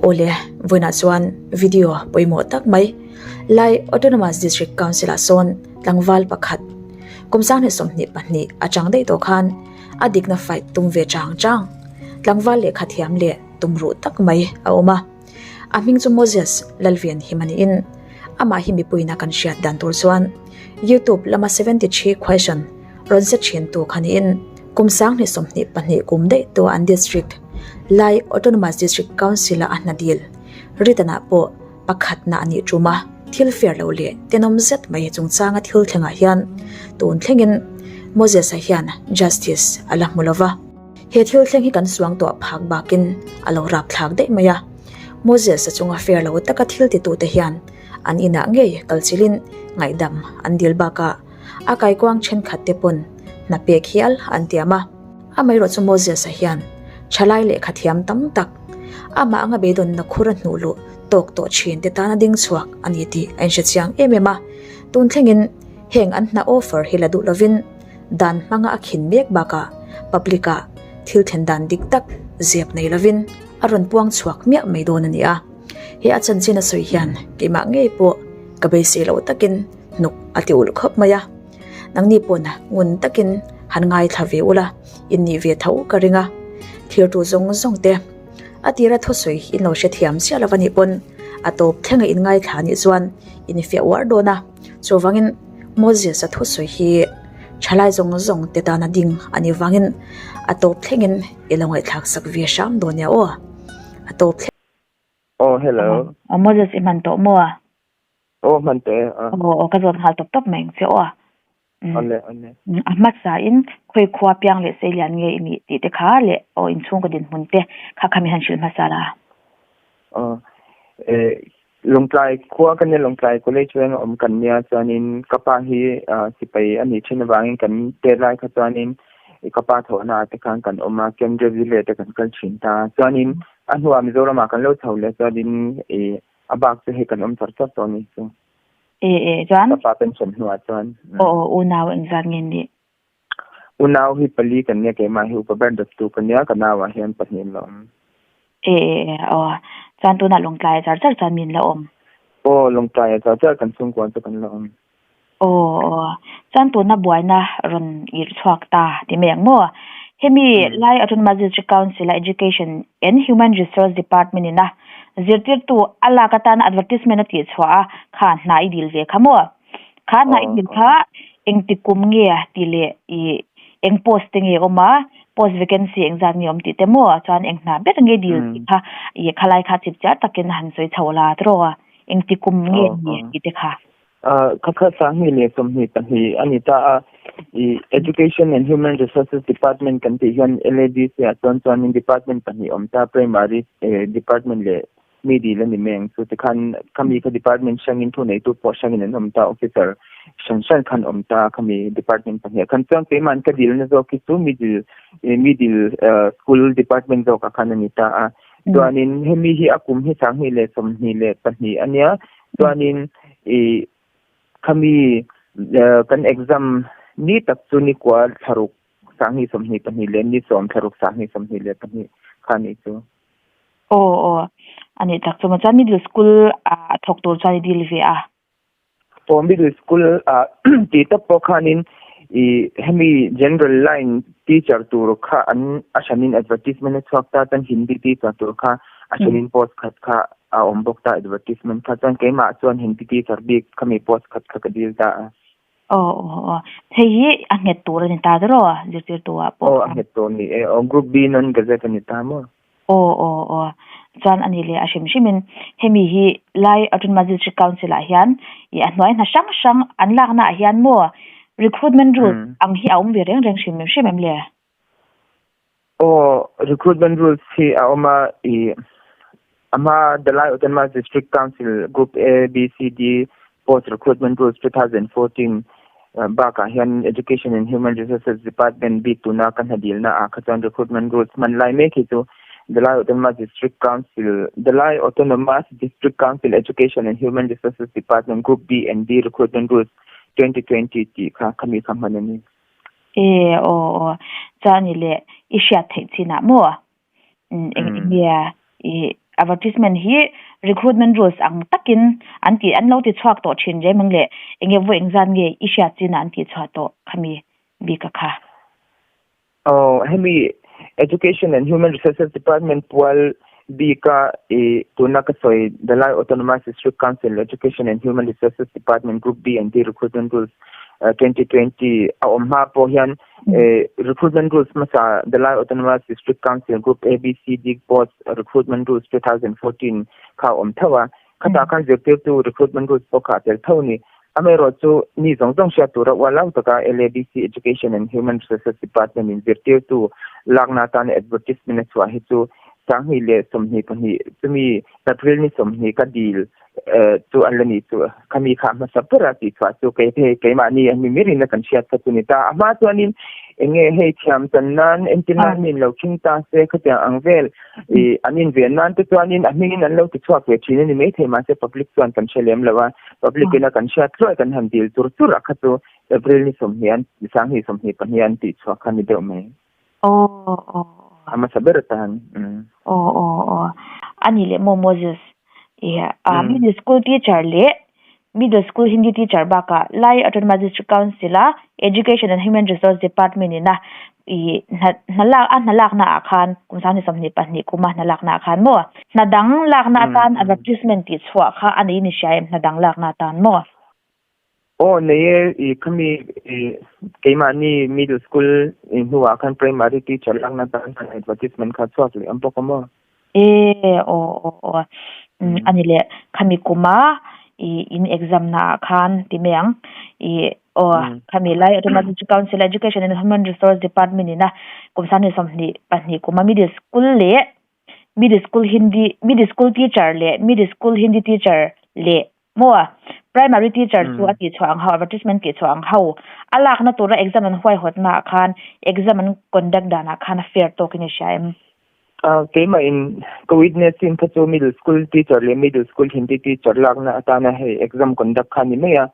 Awle, vawiinah chuan video pawimawh tak mai Lai Autonomous District Council-ah sawn tlangval pakhat kum sanghnih 22 atang daih tawh khan a dikna fight tum ve chang chang tlangval lehkha thiam leh tumruh tak mai a awm a. A hming chu Moses Lalvian hi maniin amah hi mipuiin a kan hriat dan tur chuan YouTube lama 73 question rawn set thin tu kha niin kum 2022 kum daih tu an district Lai Autonomous District Council a a hna dil Written-ah pawh pakhatna a nih tum a, thil fair lo leh tenawm zet mai chungchanga thil thlengah hian tun thlengin Moses-a hian justice a la hmu lova. He thil thleng hi kan suang tawh phak bakin a lo rap thlak daih mai a. Moses-a chunga fair lo taka thil titute hian an inah ngei kalchilhin ngaihdam an dil bakah a kaikuang thenkhat te pawn hna pek hial an tiam a. Amaherawh chu Moses-a hian thalai lehkha thiam tam tak amah anga beidawnna khur a hnuh luh tawk tawh thin te tan a ding chhuak a ni tih a inhre chiang em em a. Tun thlengin heng an hna offer hi la duh lovin dan hmanga a khin mek bakah public ah thil thlen dan dik tak zep nei lovin a rawn puang chhuak miah mai dawn a ni a. He a chanchin a sawi hian keimah ngei pawh ka beisei loh takin hnuk a ti ulh khawp mai a. Nangni pawn ngun takin han ngaithla ve ula in nih ve tho ka ring a. Thirtu zawng zawng te a tira thusawi in lo hrethiam chiah lo a nih pawn a tawp thlenga in ngaithla nih chuan in fiah uar dawn a. Chuvangin Moses-a thusawi hi thalai zawng zawng te tana ding a nih vangin a tawp thlengin i lo ngaihthlak sak ve hram dawn nia aw. A tawp thleng. Aw hello. Aw Moses i hman tawh maw? Aw hman tawh e a. Aw aw ka zawt nghal tawp tawp mai ang che aw a. Awle awle. A hmasa in khawi khua piang leh sei lian nge i nih tih te kha leh aw inchhungkaw dinhmun te kha kha min han hrilh hmasa la. Aw eh Lawngtlai khua kan nia Lawngtlai College veng a awm kan nia chuanin ka pa hi sipai a nih thin avangin kan tet lai kha chuanin ka pa thawhna ah te khan kan awm a Kendra Village te kan kal thin ta chuanin a hnuah Mizoram ah kan lo chho leh chuanin ih a bak chu hei kan awm char char tawh a ni chu. E e chuan Ka pa pension hnuah chuan. Aw aw unau engzat nge nih? Unau hi pali kan nia keimah hi upa ber dawttu ka nia ka nauah hian pahnih an la awm. E e e aw chuan tunah Lawngtlai char char chuan min la awm. Aw Lawngtlai char char kan chhungkua chu kan la awm. Aw aw chuan tuna buaina rawn irh chhuak ta ti mai ang maw? Hemi Lai Autonomous District Council a Education and Human Resource Department in a zirtirtu a lak atana advertisement a tihchhuah a kha hna i dil ve kha maw? Kha hna i dil kha engti kum nge tih leh i eng post te nge awm a, post vacancy engzat nge awm tih te maw chuan eng hna ber nge dil tih kha i khalai kha chip chiar takin han sawi chho la tawh a, engti kum nge ni tih te kha. Kha kha 2022 a ni ta a, i Education and Human Resources Department kan tih hian LADC ah chuan chuanin department pahnih awm ta Primary Department leh Mi dil a ni mai ang chu tikhan khami kha department hrangin thuneitu pawh hrangin an awm ta officer hran hran khan awm ta khami department pahnih ah khan chuan keimahni ka dilna zawk hi chu middle middle school department zawkah khan a ni ta a chuanin hemi hi a kum hi 2022 a nia chuanin ih khami kan exam ni tak chu ni kua thlaruk 2022 leh ni 10 thlaruk 2022 kha a nih chu. Aw aw a nih tak chu maw chuan middle school ah a thawk tur chuan i dil ve a. Aw middle school ah tih tawp pawh khanin ih hemi general line teacher tur kha an a hranin advertisement a chhuak ta chuan hindi teacher tur kha a hranin post khat kha a awm bawk ta advertisement kha chuan keimah chuan hindi teacher bik khami post khat kha ka dil ta a. Aw aw aw hei hi a nghet tur a ni ta ber aw zirtirtu ah pawh. Aw a nghet tur a ni e aw group B non gazette a ni ta maw? Aw aw aw chuan a ni leh a hrim hrimin hemi hi Lai Autonomous District Council ah hian ih a hnuai hna hrang hrang an lakna ah hian maw recruitment rules ang hi a awm ve reng reng hrim hrim em le? Aw recruitment rules hi a awm a ih a hma The Lai Autonomous District Council Group A, B, C, D Post Recruitment Rules 2014 bakah hian Education and Human Resources Department bik tuna ka hna dilna ah kha chuan recruitment rules hman lai mek hi chu The Lai Autonomous District Council The Lai Autonomous District Council Education and Human Resources Department Group B and D Recruitment Rules 2020 tih kha khami kha hman a ni. E aw aw chuan i leh i hriat theih chinah maw eng eng nge i advertisement hi recruitment rules ang takin an ti an lo ti chhuak tawh thin reng ang leh enge vawi engzat nge i hriat chinah an tih chhuah tawh khami bik a kha. Aw, hemi Education and Human Resources Department pual bika i tuna ka sawi The Lai Autonomous District Council Education and Human Resources Department Group B and D Recruitment Rules 2020 a awm hma pawh hian Recruitment Rules hmasa The Lai Autonomous District Council Group A, B, C, D Post Recruitment Rules 2014 kha a awm tho a. Khatah khan zirtirtu recruitment rules pawh kha a tel tho a ni. Amaherawhchu, mi zawng zawng hriat tura ual lo taka LADC Education and Human Resources Department in zirtirtu lakna atana advertisement a chhuah hi chu 2022 chumi April ni 20 ka dil chu an la nih chu khami kha hmasa ber a tihchhuah chu kei phei keimahni a mi mirin a kan hriat kha chu ni ta. A hma chuanin enge hei thiam chan nan entir nan mi in lo khing ta se khatiang ang vel I an inven nan te chuanin a hmingin an lo ti chhuak ve thin a ni maithei mahse public chuan kan hre lem lo a, public ina kan hriat hluai kan han dil tur tur a kha chu April ni 20 an 2022 an tih chhuak kha ni deuh mai. Aw aw. A hmasa ber atan. Aw aw aw. A nih leh maw Moses? I a middle school teacher leh Middle School Hindi Teacher bakah Lai Autonomous District Council-a Education and Human Resource Department ina ih hna hna lak a hna lakna ah khan kum 2022 kuma hna lakna ah khan maw hna dang lakna atan advertisement tih chhuah kha a nei ni hria em hna dang lakna atan maw? Aw nei e ih khami ih keimahni Middle School ih hnuah khan Primary Teacher lakna atan khan advertisement kha chhuak leh ang bawk a maw? E aw aw aw a ni leh khami kuma i in exam na ah khan ti mai ang i aw khami lai Autonomous Council Education and Human Resource Department ina kum 2022 kuma middle school leh middle school Hindi middle school teacher leh middle school Hindi teacher leh maw primary teacher chu a tih chhuah ang ho advertisement tih chhuah ang ho a lakna tura exam an huaihawt na ah khan exam an conduct dan ah khan a fair tawk in i hria em? Keimah in ka witness in kha chu middle school teacher leh middle school Hindi teacher lakna atana hei exam conduct kha ni mai a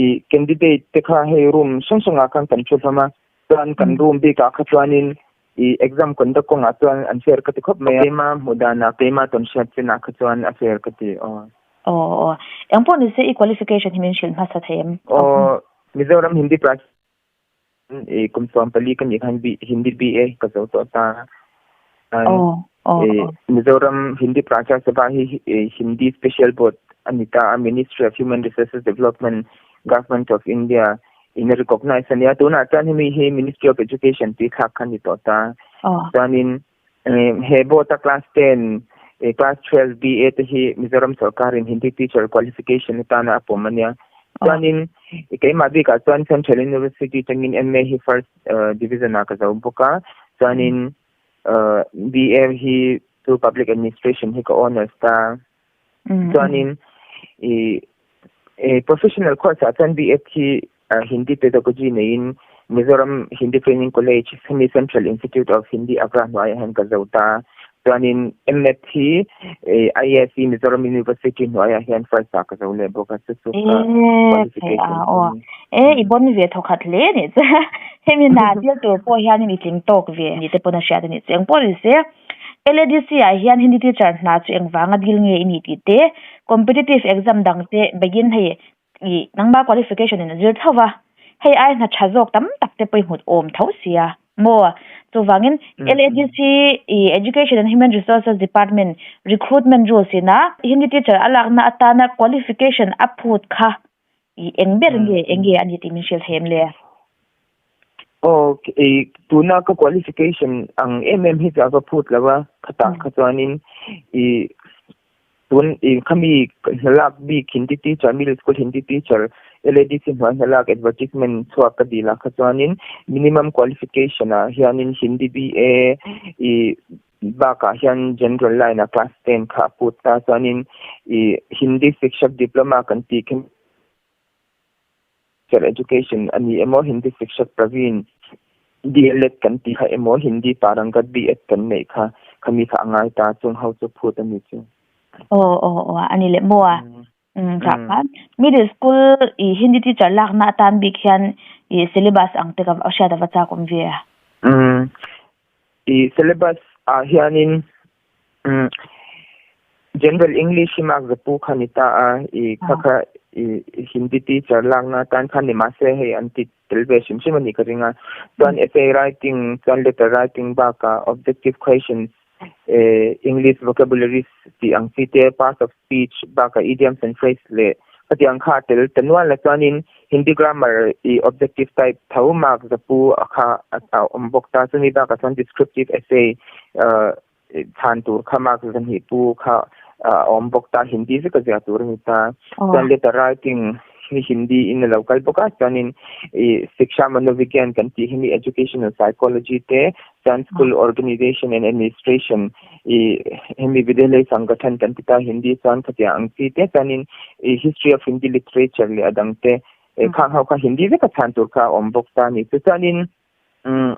i candidate te kha hei room hrang hrang ah khan kan thu hlawm a chuan kan room bik ah kha chuanin i exam conduct kawngah chuan an fair ka ti khawp mai a keima hmuh danah keima tawn hriat chinah kha chuan a fair ka ti aw. Aw aw eng pawh ni se i qualification hi min hrilh hmasa thei em? Aw Mizoram Hindi Prach i kum 14 ka nih khan Hindi BA ka zo tawh ta. Aw aw aw. Mizoram Hindi Prachar Sabha hi Hindi Special Board a ni ta a Ministry of Human Resources Development Government of India in a recognize a nia tunah chuan hemi hi Ministry of Education tih thlak kha ni tawh ta. Chuanin he board a class 10 class 12 BA te hi Mizoram sorkarin Hindi teacher qualification atana a pawm a nia. Chuanin keimah bikah chuan Central University tangin MA hi first division ah ka zo bawk a. Chuanin BA hi chu public administration hi ka honours ta. Chuanin i professional course ah chuan B.Ed hi Hindi Pedagogy neiin Mizoram Hindi Training College hemi Central Institute of Hindi Agra hnuaiah hian ka zo ta. Chuanin M.Ed hi IAC Mizoram University hnuaiah hian first ah ka zo leh bawk a chu chu ka qualification chu a ni. E i bon ve thawkhat hle anih chu. Hemi hna dil tur pawh hianin i tling tawk ve ni te pawn a hriat anih chu. Engpawh ni se LADC ah hian Hindi teacher hna chu engvanga dil nge i nih tih te, competitive exam dang te begin hei ih nangma qualification in a zir tho va, hei ai hna tha zawk tam tak te pawh i hmut awm tho sia maw? Chuvangin LADC ih Education and Human Resources Department recruitment rules ina Hindi teacher a lakna atana qualification a phut kha ih eng ber nge eng nge a ni tih min hrilh thei em le? Aw i tuna ka qualification ang em em hi chu a va phut lo a khatah kha chuanin i tun i khami hnalak bik Hindi teacher middle school Hindi teacher LADC hnuai hnalak advertisement chhuak ka dil ah kha chuanin minimum qualification ah hianin Hindi BA i bakah hian general line ah class 10 kha a phut ta chuanin i Hindi Shikshak diploma kan tih khi Teacher Education a ni emaw, Hindi Shikshak Praveen D.El.Ed kan tih kha emaw, Hindi Parangat B.Ed kan neih kha, khami kha a ngai ta, chung ho chu phut a ni chu. Aw aw aw a ni leh maw a? Umm tah khan middle school i Hindi teacher lakna atan bik hian i syllabus ang te ka hriat a va chak awm ve a. Umm i syllabus ah hianin umm. General English hi mark zapu kha ni ta a, i kha kha i Hindi teacher lakna atan khan ni mahse hei an ti tel ve hrim hrim a nih ka ring a. Chuan essay writing chuan letter writing bakah objective questions English vocabularies tih ang chi te, parts of speech bakah idioms and phrase leh khatiang kha a tel ta nual a. Chuanin Hindi grammar i objective type tho mark zapu kha a awm bawk ta. Chumi bakah chuan descriptive essay chhan tur kha mark zahnih pu kha a awm bawk ta. Hindi vek a zia tur a ni ta. Chuan letter writing hi Hindi in a lo kal bawk a, chuanin i Shiksha Manovigyan kan tih hi mi Educational Psychology te, chuan School Organization and Administration i hemi Vidyalay Sangathan kan ti ta Hindi chuan khatiang ang chi te, chuanin i History of Hindi Literature leh a dang te khang ho kha Hindi veka chhan tur kha a awm bawk ta a ni. Chu chuanin umm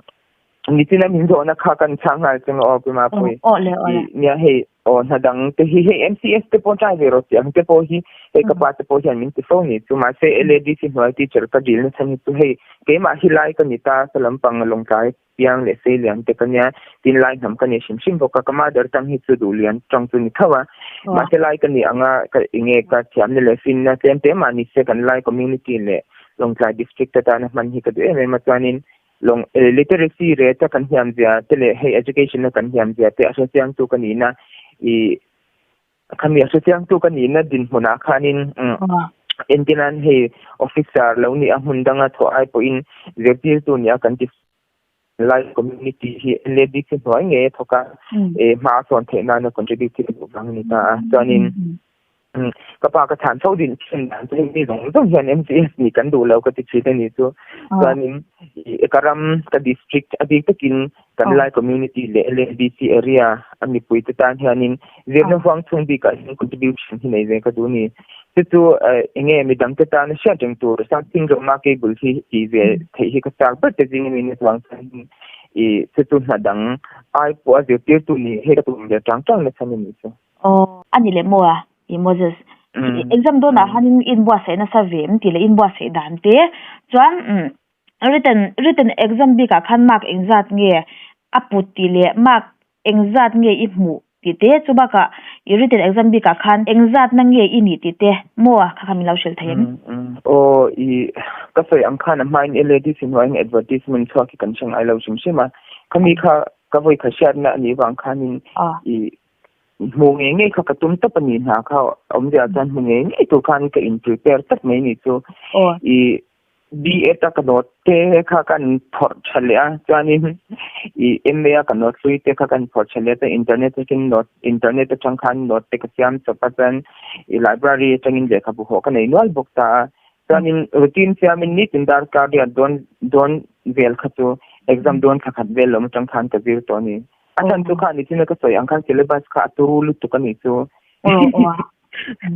nichina min zawhna kha kan chhang nghal cheng aw Pi Mapui. Aw le aw le. Nia hei aw hna dang te hi hei MCS te pawh try ve rawh tih ang te pawh hi hei ka pa te pawh hian min ti fo ni chu mahse LADC hnuai teacher ka dil na chhan hi chu hei keimah hi lai ka ni ta sa lampang lawngtlai piang leh sei lian te ka nia tin lai hnam ka ni hrim hrim bawk a ka mother tang hi chu duh lian tang chu ni tho a mahse lai ka ni anga ka enge ka thiamna leh finna tlem te mah ni se kan lai community leh Lawngtlai district atana hman hi ka duh em em a chuanin lawng literacy rate a kan hiam zia te leh hei education a kan hiam zia te a hrechiangtu ka nihna ih khami a hrechiangtu ka nihna dinhmunah khanin engtinan hei officer lo nih a hmun danga thawh ai pawhin zirtirtu nia kan ti Lai community hi LADC hnuai ngei a thawk a, hma a sawn theih nana contribute hi ka duh vang a ni ta a. Chuanin ka pa ka chhan chho din thin dan chu hei mi zawng zawng hian MCS nih kan duh lo ka ti thin a ni chu. Chuanin ka ram ka district a bik takin kan Lai community leh LADC area a mipui te tan hianin zirna huang chhung bikah hian contribution hi nei ve ka duh a ni. Chu chu eng nge midang te tana hriat reng tur something rawma cable hi tih ve theih hi ka chak ber te zing a ni chuang chuan i chu chu hna dang ai pawh a zirtirtu nih hi ka tum ve tang tang nasa a ni chu. Aw a ni leh maw a i Moses exam dawnah khanin i inbuatsaih nasa ve em tih leh i inbuatsaih dan te chuan written written exam bikah khan mark engzat nge a put tih leh mark Engzat nge i hmuh tih te, chu bakah i written exam bikah khan engzat na nge i nih tih te maw kha kha min lo hrilh thei em? Aw, i ka sawi ang khan a hmain LADC hnuaiin advertisement chhuak hi kan hre ngai lo hrim hrim a, khami kha ka vawi kha hriatna a nih vang khanin i hmu ngei ngei kha ka tum tawp a ni hna kha awmzia chuan hmu ngei ngei tur khan ka in prepare tawp mai ni chu i B.Ed a ka note te kha kan phawrh tha leh a, chuanin i MA a ka note hlui te kha kan phawrh tha leh a, chuan internet atangin note internet atang khan note te ka siam chawp a, chuan i library atangin lehkhabu hawh ka nei nual bawk ta a, chuanin routine siamin nitin darkar riat dawn dawn vel kha chu exam dawn thla khat vel lawm atang khan ka zir tawh a ni. A chhan chu kha nichina ka sawi ang khan syllabus kha a turu lutuk a nih chu.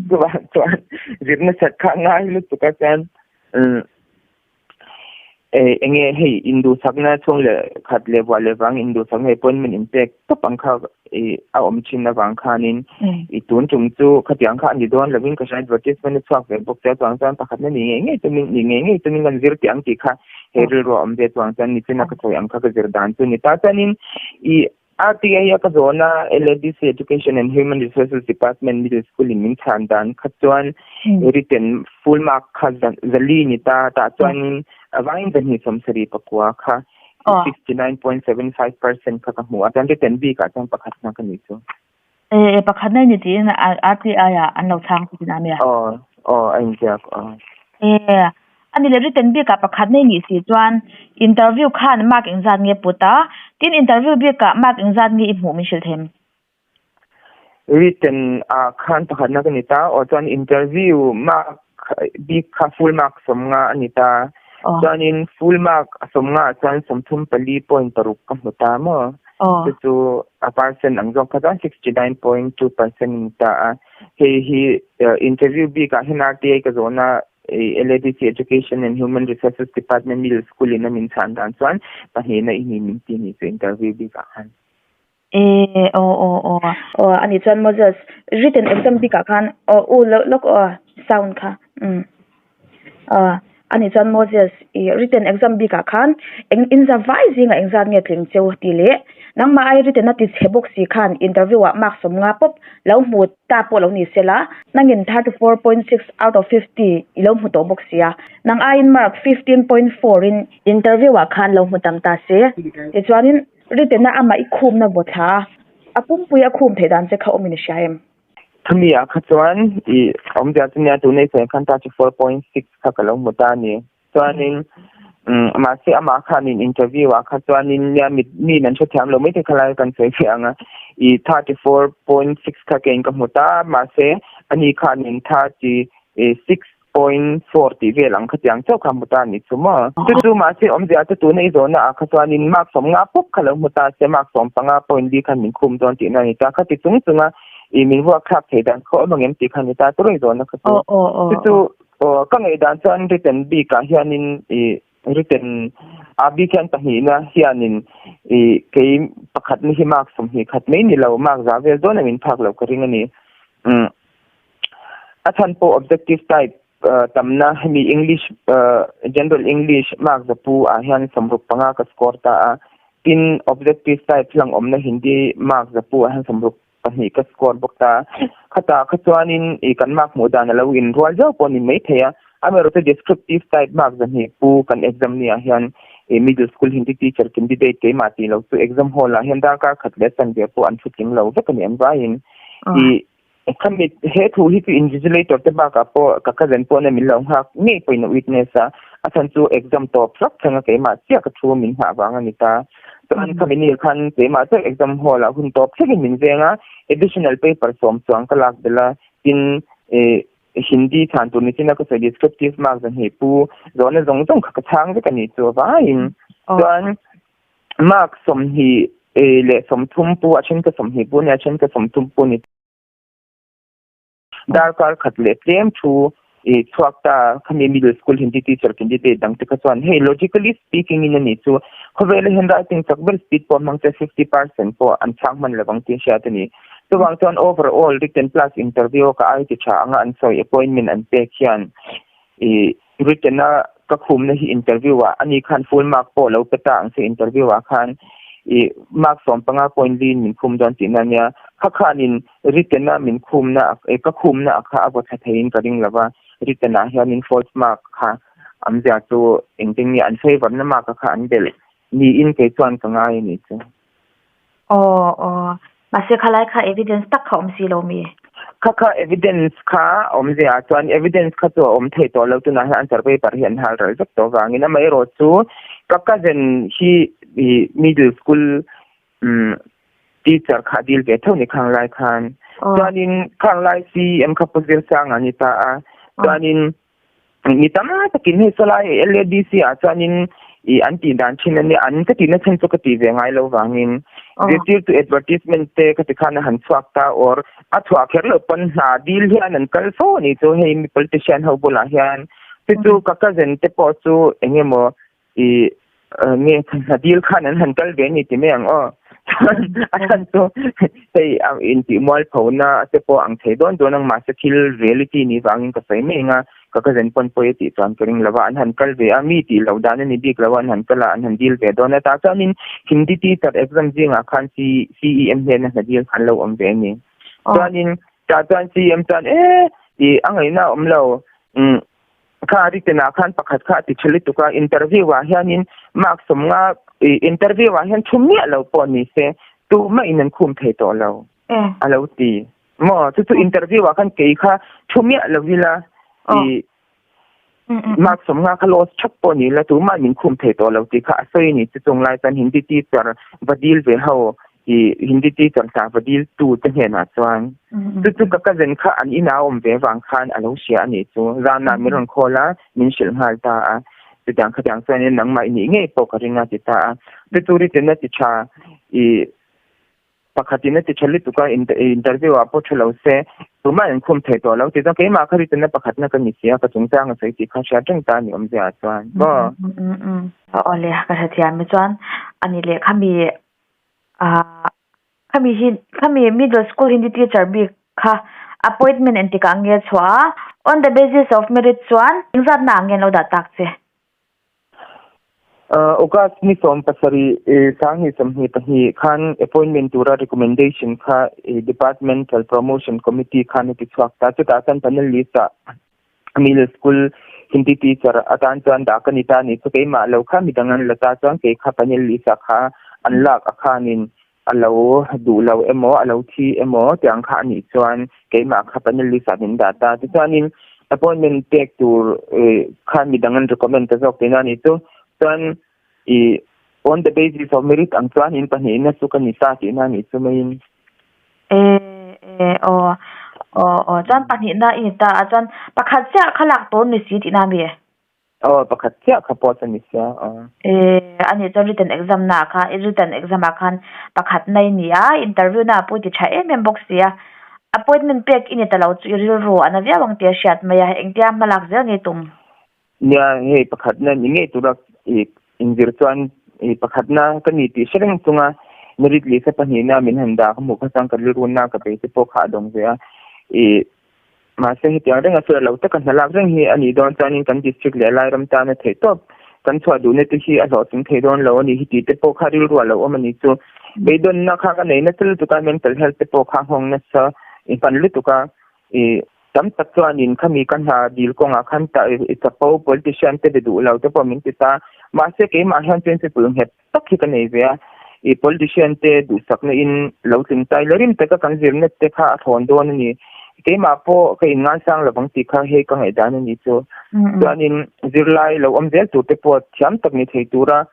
Chuvang chuan zirna that kha ngai lutuk a chuan eng nge hei induhsakna chhung leh khat leh vuah leh vang induhsakna hei appointment in pek tawp ang kha ih a awm thin avang khanin ih tun tum chu khatiang kha a ni dawn lovin ka hria advertisement a chhuak ve bawk che a chuang chuan pakhatna ni ngei ngei tumin ni ngei ngei tumin kan zir tih ang tih kha he rilru a awm ve chuang chuan nichina ka sawi ang kha ka zir dan chu ni ta chuanin ih RTI a ka zawhna LADC Education and Human Resources Department Middle School in min chhan dan kha chuan written full mark kha zali ni ta tah chuanin a vangin zahnih sawmsarih pakua kha 69.75% kha ka hmu a chuan written bikah chuan pakhatna ka nih chu. E pakhatna i ni tiin RTI ah an lo chhang chu tina ania. Aw aw a inziak aw. E a ni leh written bikah pakhatna i nih si chuan interview khan mark engzat nge put a, tin interview bikah mark engzat nge i hmuh min hrilh them? Written ah khan pakhatna ka ni ta aw chuan interview mark bik kha full mark sawmnga a ni ta chuanin full mark a sawmnga ah chuan 34.6 ka hmu ta maw chu chu a percent ang zawk kha chuan 69.2% a ni ta a hei hi interview bik ah hian RTI ka zawhna LADC Education and Human Resources Department Middle School in a min chhan dan chuan pahnihna i ni min ti a ni chu interview bik ah khan. E aw aw aw aw a nih chuan Moses written exam bikah khan aw u loh lawk aw sound kha umm aw a nih chuan Moses ih written exam bikah khan eng in za vai zingah engzat nge tling cheu tih leh. Nangmah ai written a ti chhe bawk si khan interview ah mark 50 pawp lo hmu ta pawh lo ni sela, nangin 34.6 out of 50 i lo hmu tawh bawk sia. Nang aiin mark 15.4 in interview ah khan lo hmu tam ta se. Tichuanin written a amah i khumna vaw thla a, a pumpui a khum theih dan che kha awmin i hria em? Khami ah kha chuan i awmzia chu nia tunei sawi khan 34.6 kha ka lo hmu ta a ni. Chuanin mahse amah khanin interview ah kha chuanin nia mi miin an hrethiam lo maithei khalai kan sawi ve ang a, i 34.6 kha keiin ka hmu ta mahse ani khanin 36.4 tih vel ang khatiang chauh kha hmu ta a nih chu maw. Chu chu mahse awmzia chu tuna i zawhna ah kha chuanin mark 50 pawp kha lo hmu ta se mark 15 point li khan min khum dawn tihna a ni ta. Khati chung chunga i min vuak thlak thei dan kha awm ang em tih kha a ni ta tur i zawhna kha chu. Chu chu Aw, ka ngaihdan chuan written bikah hianin ih written a bik hian pahnihna hianin ih kei pakhatna hi mark 21 mai ni lo mark za vel dawn a min phak loh ka ring a ni. Umm a chhan pawh objective type tamna hemi English general English mark zapu ah hian 65 ka score ta a, tin objective type hlang awmna Hindi mark zapu ah hian 60 pahnih ka score bawk ta. Khatah kha chuanin ih kan mark hmuh dan a lo inrual zauh pawh a ni maithei a. Amaherawhchu descriptive type mark 200 pu kan exam ni ah hian ih middle school Hindi teacher candidate keimah tih lo chu exam hall ah hian darkar khat leh chanve pawh an thutling lo vek a ni an vaiin. Ih khami he thu hi chu invigilator te bakah pawh ka cousin pawh nia min lo nghak ngei pawhin a witness a, a chhan chu exam tawp hrap thleng a keimah chiah ka thu min nghah vang a ni ta. Chuan khami ni khan keimah chiah exam hall ah hun tawp thlengin min veng a, additional paper sawm chuang ka lak belh a, tin ih Hindi chhan tur ni chin a ka sawi descriptive mark 200 pu zawhna zawng zawng kha ka chhang vek a nih chu avangin chuan mark 20 leh 30 pu a then ka 20 pu a nia a then ka 30 pu a ni. Darkar khat leh tlem thu i chhuak ta khami middle school Hindi teacher candidate dang te kha chuan hei logically speaking in a ni chu khawvela handwriting chak ber speed pawh hmang che 50% pawh an chhang hman lovang tih hriat a ni. Chuvang chuan overall written plus interview ka ai ti tha anga an sawi appointment an pek hian i written a ka khumna hi interview ah ani khan full mark pawh lo pe ta ang che interview ah khan i mark 15 point li in min khum dawn tihna ania kha khanin written a min khumna ka khumna a kha a vaw thla theiin ka ring lova written ah hianin false mark kha awmzia chu engtin nge an favor na mark a kha an belh niin kei chuan ka ngai a nih chu. Aw aw mahse khalai kha evidence tak kha awm si lo mi? Kha kha evidence kha awmzia chuan evidence kha chu a awm thei tawh lo tunah hian answer paper hi an hal ral vek tawh vangin amaherawh chu ka cousin hi middle school umm teacher kha a dil ve tho ni khang lai khan chuanin khang lai CEM kha pu Zirsanga a ni ta a chuanin mi tam takin hei sawlai LADC ah chuanin ih an tih dan thin ania an ka tihna chhan chu ka tih ve ngai lo vangin zirtirtu advertisement te ka ti khan a han chhuak ta or a chhuah kher loh pawn hna dil hian an kal fo a nih chu hei mi politician ho bulah hian chu chu ka cousin te pawh chu eng emaw ih nge hna dil khan an han kal ve a ni ti mai ang aw chuan a chhan chu hei intih mualpho na te pawh ang thei dawn dawn ang mahse thil reality ni vangin ka sawi mai ang a ka cousin pawn pawi a tih chuan ka ring lo va an han kal ve a mi tih loh dan a ni bik lo a an han kal a an han dil ve dawn a tah chuanin Hindi teacher exam zingah khan CEM hnena hna dil kha an lo awm ve a ni chuanin tah chuan CEM chuan e ih a ngaihna a awm lo umm Kha written ah khan pakhat kha a ti tha lutuk a, interview ah hianin mark 50 ih interview ah hian thu miah lo pawh ni se tumah in an khum thei tawh lo a lo ti maw chu chu interview ah khan kei kha thu miah lo ila ih mark 50 kha loss thap pawh ni ila tumah min khum thei tawh lo tih kha a sawi a ni chu chung lai chuan Hindi teacher va dil ve ho ih Hindi teacher hna va dil tu te hnenah chuan chu chu ka cousin kha an inah a awm ve vang khan a lo hria a nih chu zanah min rawn call a min hrilh nghal ta a chutiang khatiang chuanin nangmah i nih ngei pawh ka ring a ti ta a chu chu written a ti tha ih pakhatin a ti tha lutuk a interview ah pawh tha lo se tumah in khum thei tawh lo ti chuan keimah kha written a pakhatna ka ni si a ka chungchang a sawi tih kha hriat reng ta a ni awmzia ah chuan maw. Aw le ka hrethiam hi chuan a ni leh khami Ahh khami hi khami middle school Hindi teacher bik kha appointment engtik ah nge chhuah a on the basis of merit chuan engzat na ah nge an lo dah tak che? August ni 17 2022 khan appointment tura recommendation kha Departmental Promotion Committee khan a ti chhuak ta. Chutah chuan panel list ah middle school Hindi teacher atan chuan dah ka ni ta ni chu keimah lo kha midang an la ta chuan kei kha panel list ah kha an lak a khanin a lo duh lo emaw a lo thi emaw tiang kha a nih chuan keimah kha panel list ah min dah ta. Tichuanin appointment pek tur khan midang an recommend ta zawk tihna a ni chu. Chuan i on the basis of merit ang chuan in pahnihna chu ka ni ta tihna a nih chu maiin. E e aw aw aw chuan pahnihna i ni ta a chuan pakhat chiah kha lak tur ni si tihna a mi? Aw pakhat chiah kha pawh chu a ni sia aw. E a nih chuan written exam na ah khan written exam ah khan pakhatna i ni a interview na ah pawh i ti tha em em bawk si a appointment pek i ni ta lo chu i rilru a na viau ang tih a hriat mai a engtia hmalak zel nge i tum? Nia, hei pakhatna ni ngei tura i inzir chuan i pakhatna ka ni tih hre reng chunga merit list a pahnihna min han dah ka hmuh kha chuan ka rilruna ka bei te pawh kha a dawng ve a. I mahse hetiang renga fair lo taka hna lak reng hi a nih dawn chuanin kan district leh Lairam tana theih tawp kan chhuah duhna te hi a hlawhtling thei dawn lo a ni hi tih te pawh kha rilru a lo awm a ni chu. Beidawnna kha ka nei nasa lutuk a, mental health te pawh kha nghawng nasa i hman lutuk a. I tam tak chuanin khami ka hna dil kawngah khan ta i chapo politician te be duh lo te pawh min ti ta. Mahse keimah hian principle nghet tak hi ka nei ve a. I politician te duhsakna in lo tling tai la rim taka kan zirna te kha a thawn dawn a ni. Keimah pawh ka inngaisang lovang tih kha hei ka ngaihdan a ni chu. Chuanin zirlai lo awm zel tur te pawh thiam tak ni thei tura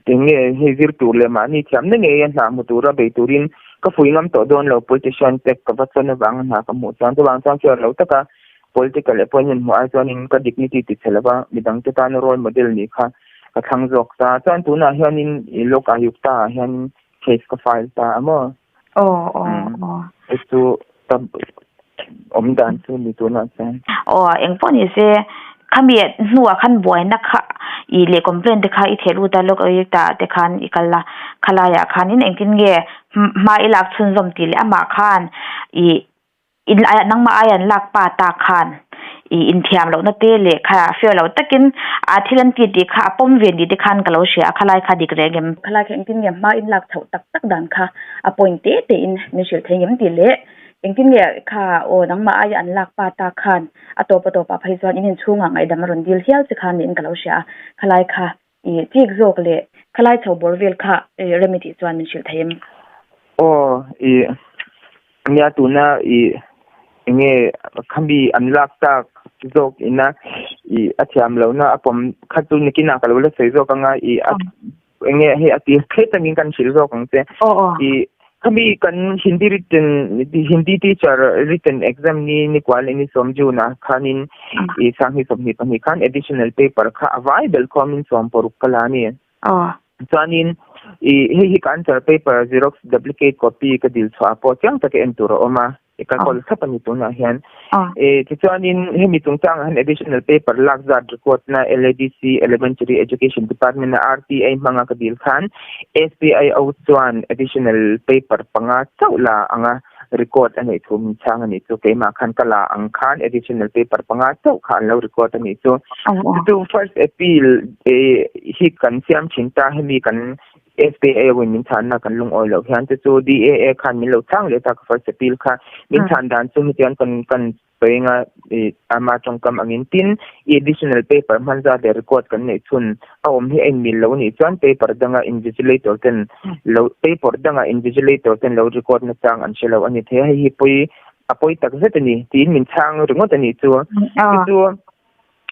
Eng nge hei zir tur leh mahni thiamna ngei a hna hmu tura bei turin ka fui ngam tawh dawn lo politician te ka va chuan avanga hna ka hmuh chuan chuvang chuan fair lo taka political appointment hmuh ai chuanin ka dignity ti chhe lova midangte tana role model nih kha ka thlang zawk ta chuan tunah hianin i Lok Ayukta ah hianin case ka file ta a maw? Aw aw aw. Chu ka awm dan chu ni tunah chuan. Aw engpawh ni se khami hnuah khan buaina kha i leh complaint te kha i theh lut a lawk awih ta te khan i kal a khalaiah khanin engtin nge hma i lak chhunzawm tih leh amah khan i in nangmah aia an lak pa ta khan i inthiam lohna te leh kha fair lo takin a thil an ti tih kha a pawm ve ni te khan ka lo hria a khalai kha dik reng em. Khalai kha engtin nge hma in lak chhoh tak tak dan kha a point te te in min hrilh thei ngem tih leh engtin nge kha aw nangmah aia an lak pa ta khan a tawp a tawpah phei chuan in inchhungah ngaihdam a rawn dil hial che khan niin ka lo hria a khalai kha i chik zawk leh khalai chho bawr vel kha rem i tih chuan min hrilh thei em? Aw i nia tuna i enge khami an lak tak zawk ina i a thiam lohna a pawm kha chu nikinah ka lo la sawi zawk anga i a enge hei a tir thleh tangin kan hrilh zawk ang che. I khami kan Hindi written Hindi teacher written exam ni ni kual ni sawm June ah khanin i sanghnih 22 khan additional paper kha a vai bel khawmin 16 ka la a ni. Chuanin i hei hi ka answer paper xerox duplicate copy ka dil chhuah pawh chiang taka en tur a awm a. I ka kawl thlap a ni tunah hian. E tichuanin hemi chungchangah hian additional paper lak zat record na LADC Elementary Education Department a RTA hmanga ka dil khan SPIO chuan additional paper panga chauh la anga record a neih thu min chhang a nih chu. Keimah khan ka la ang khan additional paper panga chauh kha an lo record a nih chu. Chu first appeal hi kan siam thin ta hemi kan SPA win min chhanna kan lungawi loh hian te chu DAA khan min lo chhang leh ta ka first appeal kha min chhan dan chu hetiang kan kan sawi i ama tawngkam angin tin i additional paper hman zat leh record kan neih chhun a awm hi a inmil lo anih chuan paper danga invigilator ten lo paper danga invigilator ten lo record na chang an hre lo a ni thei a hei hi pawi a pawi tak zet a ni tiin min chhang ringawt a nih chu chu chu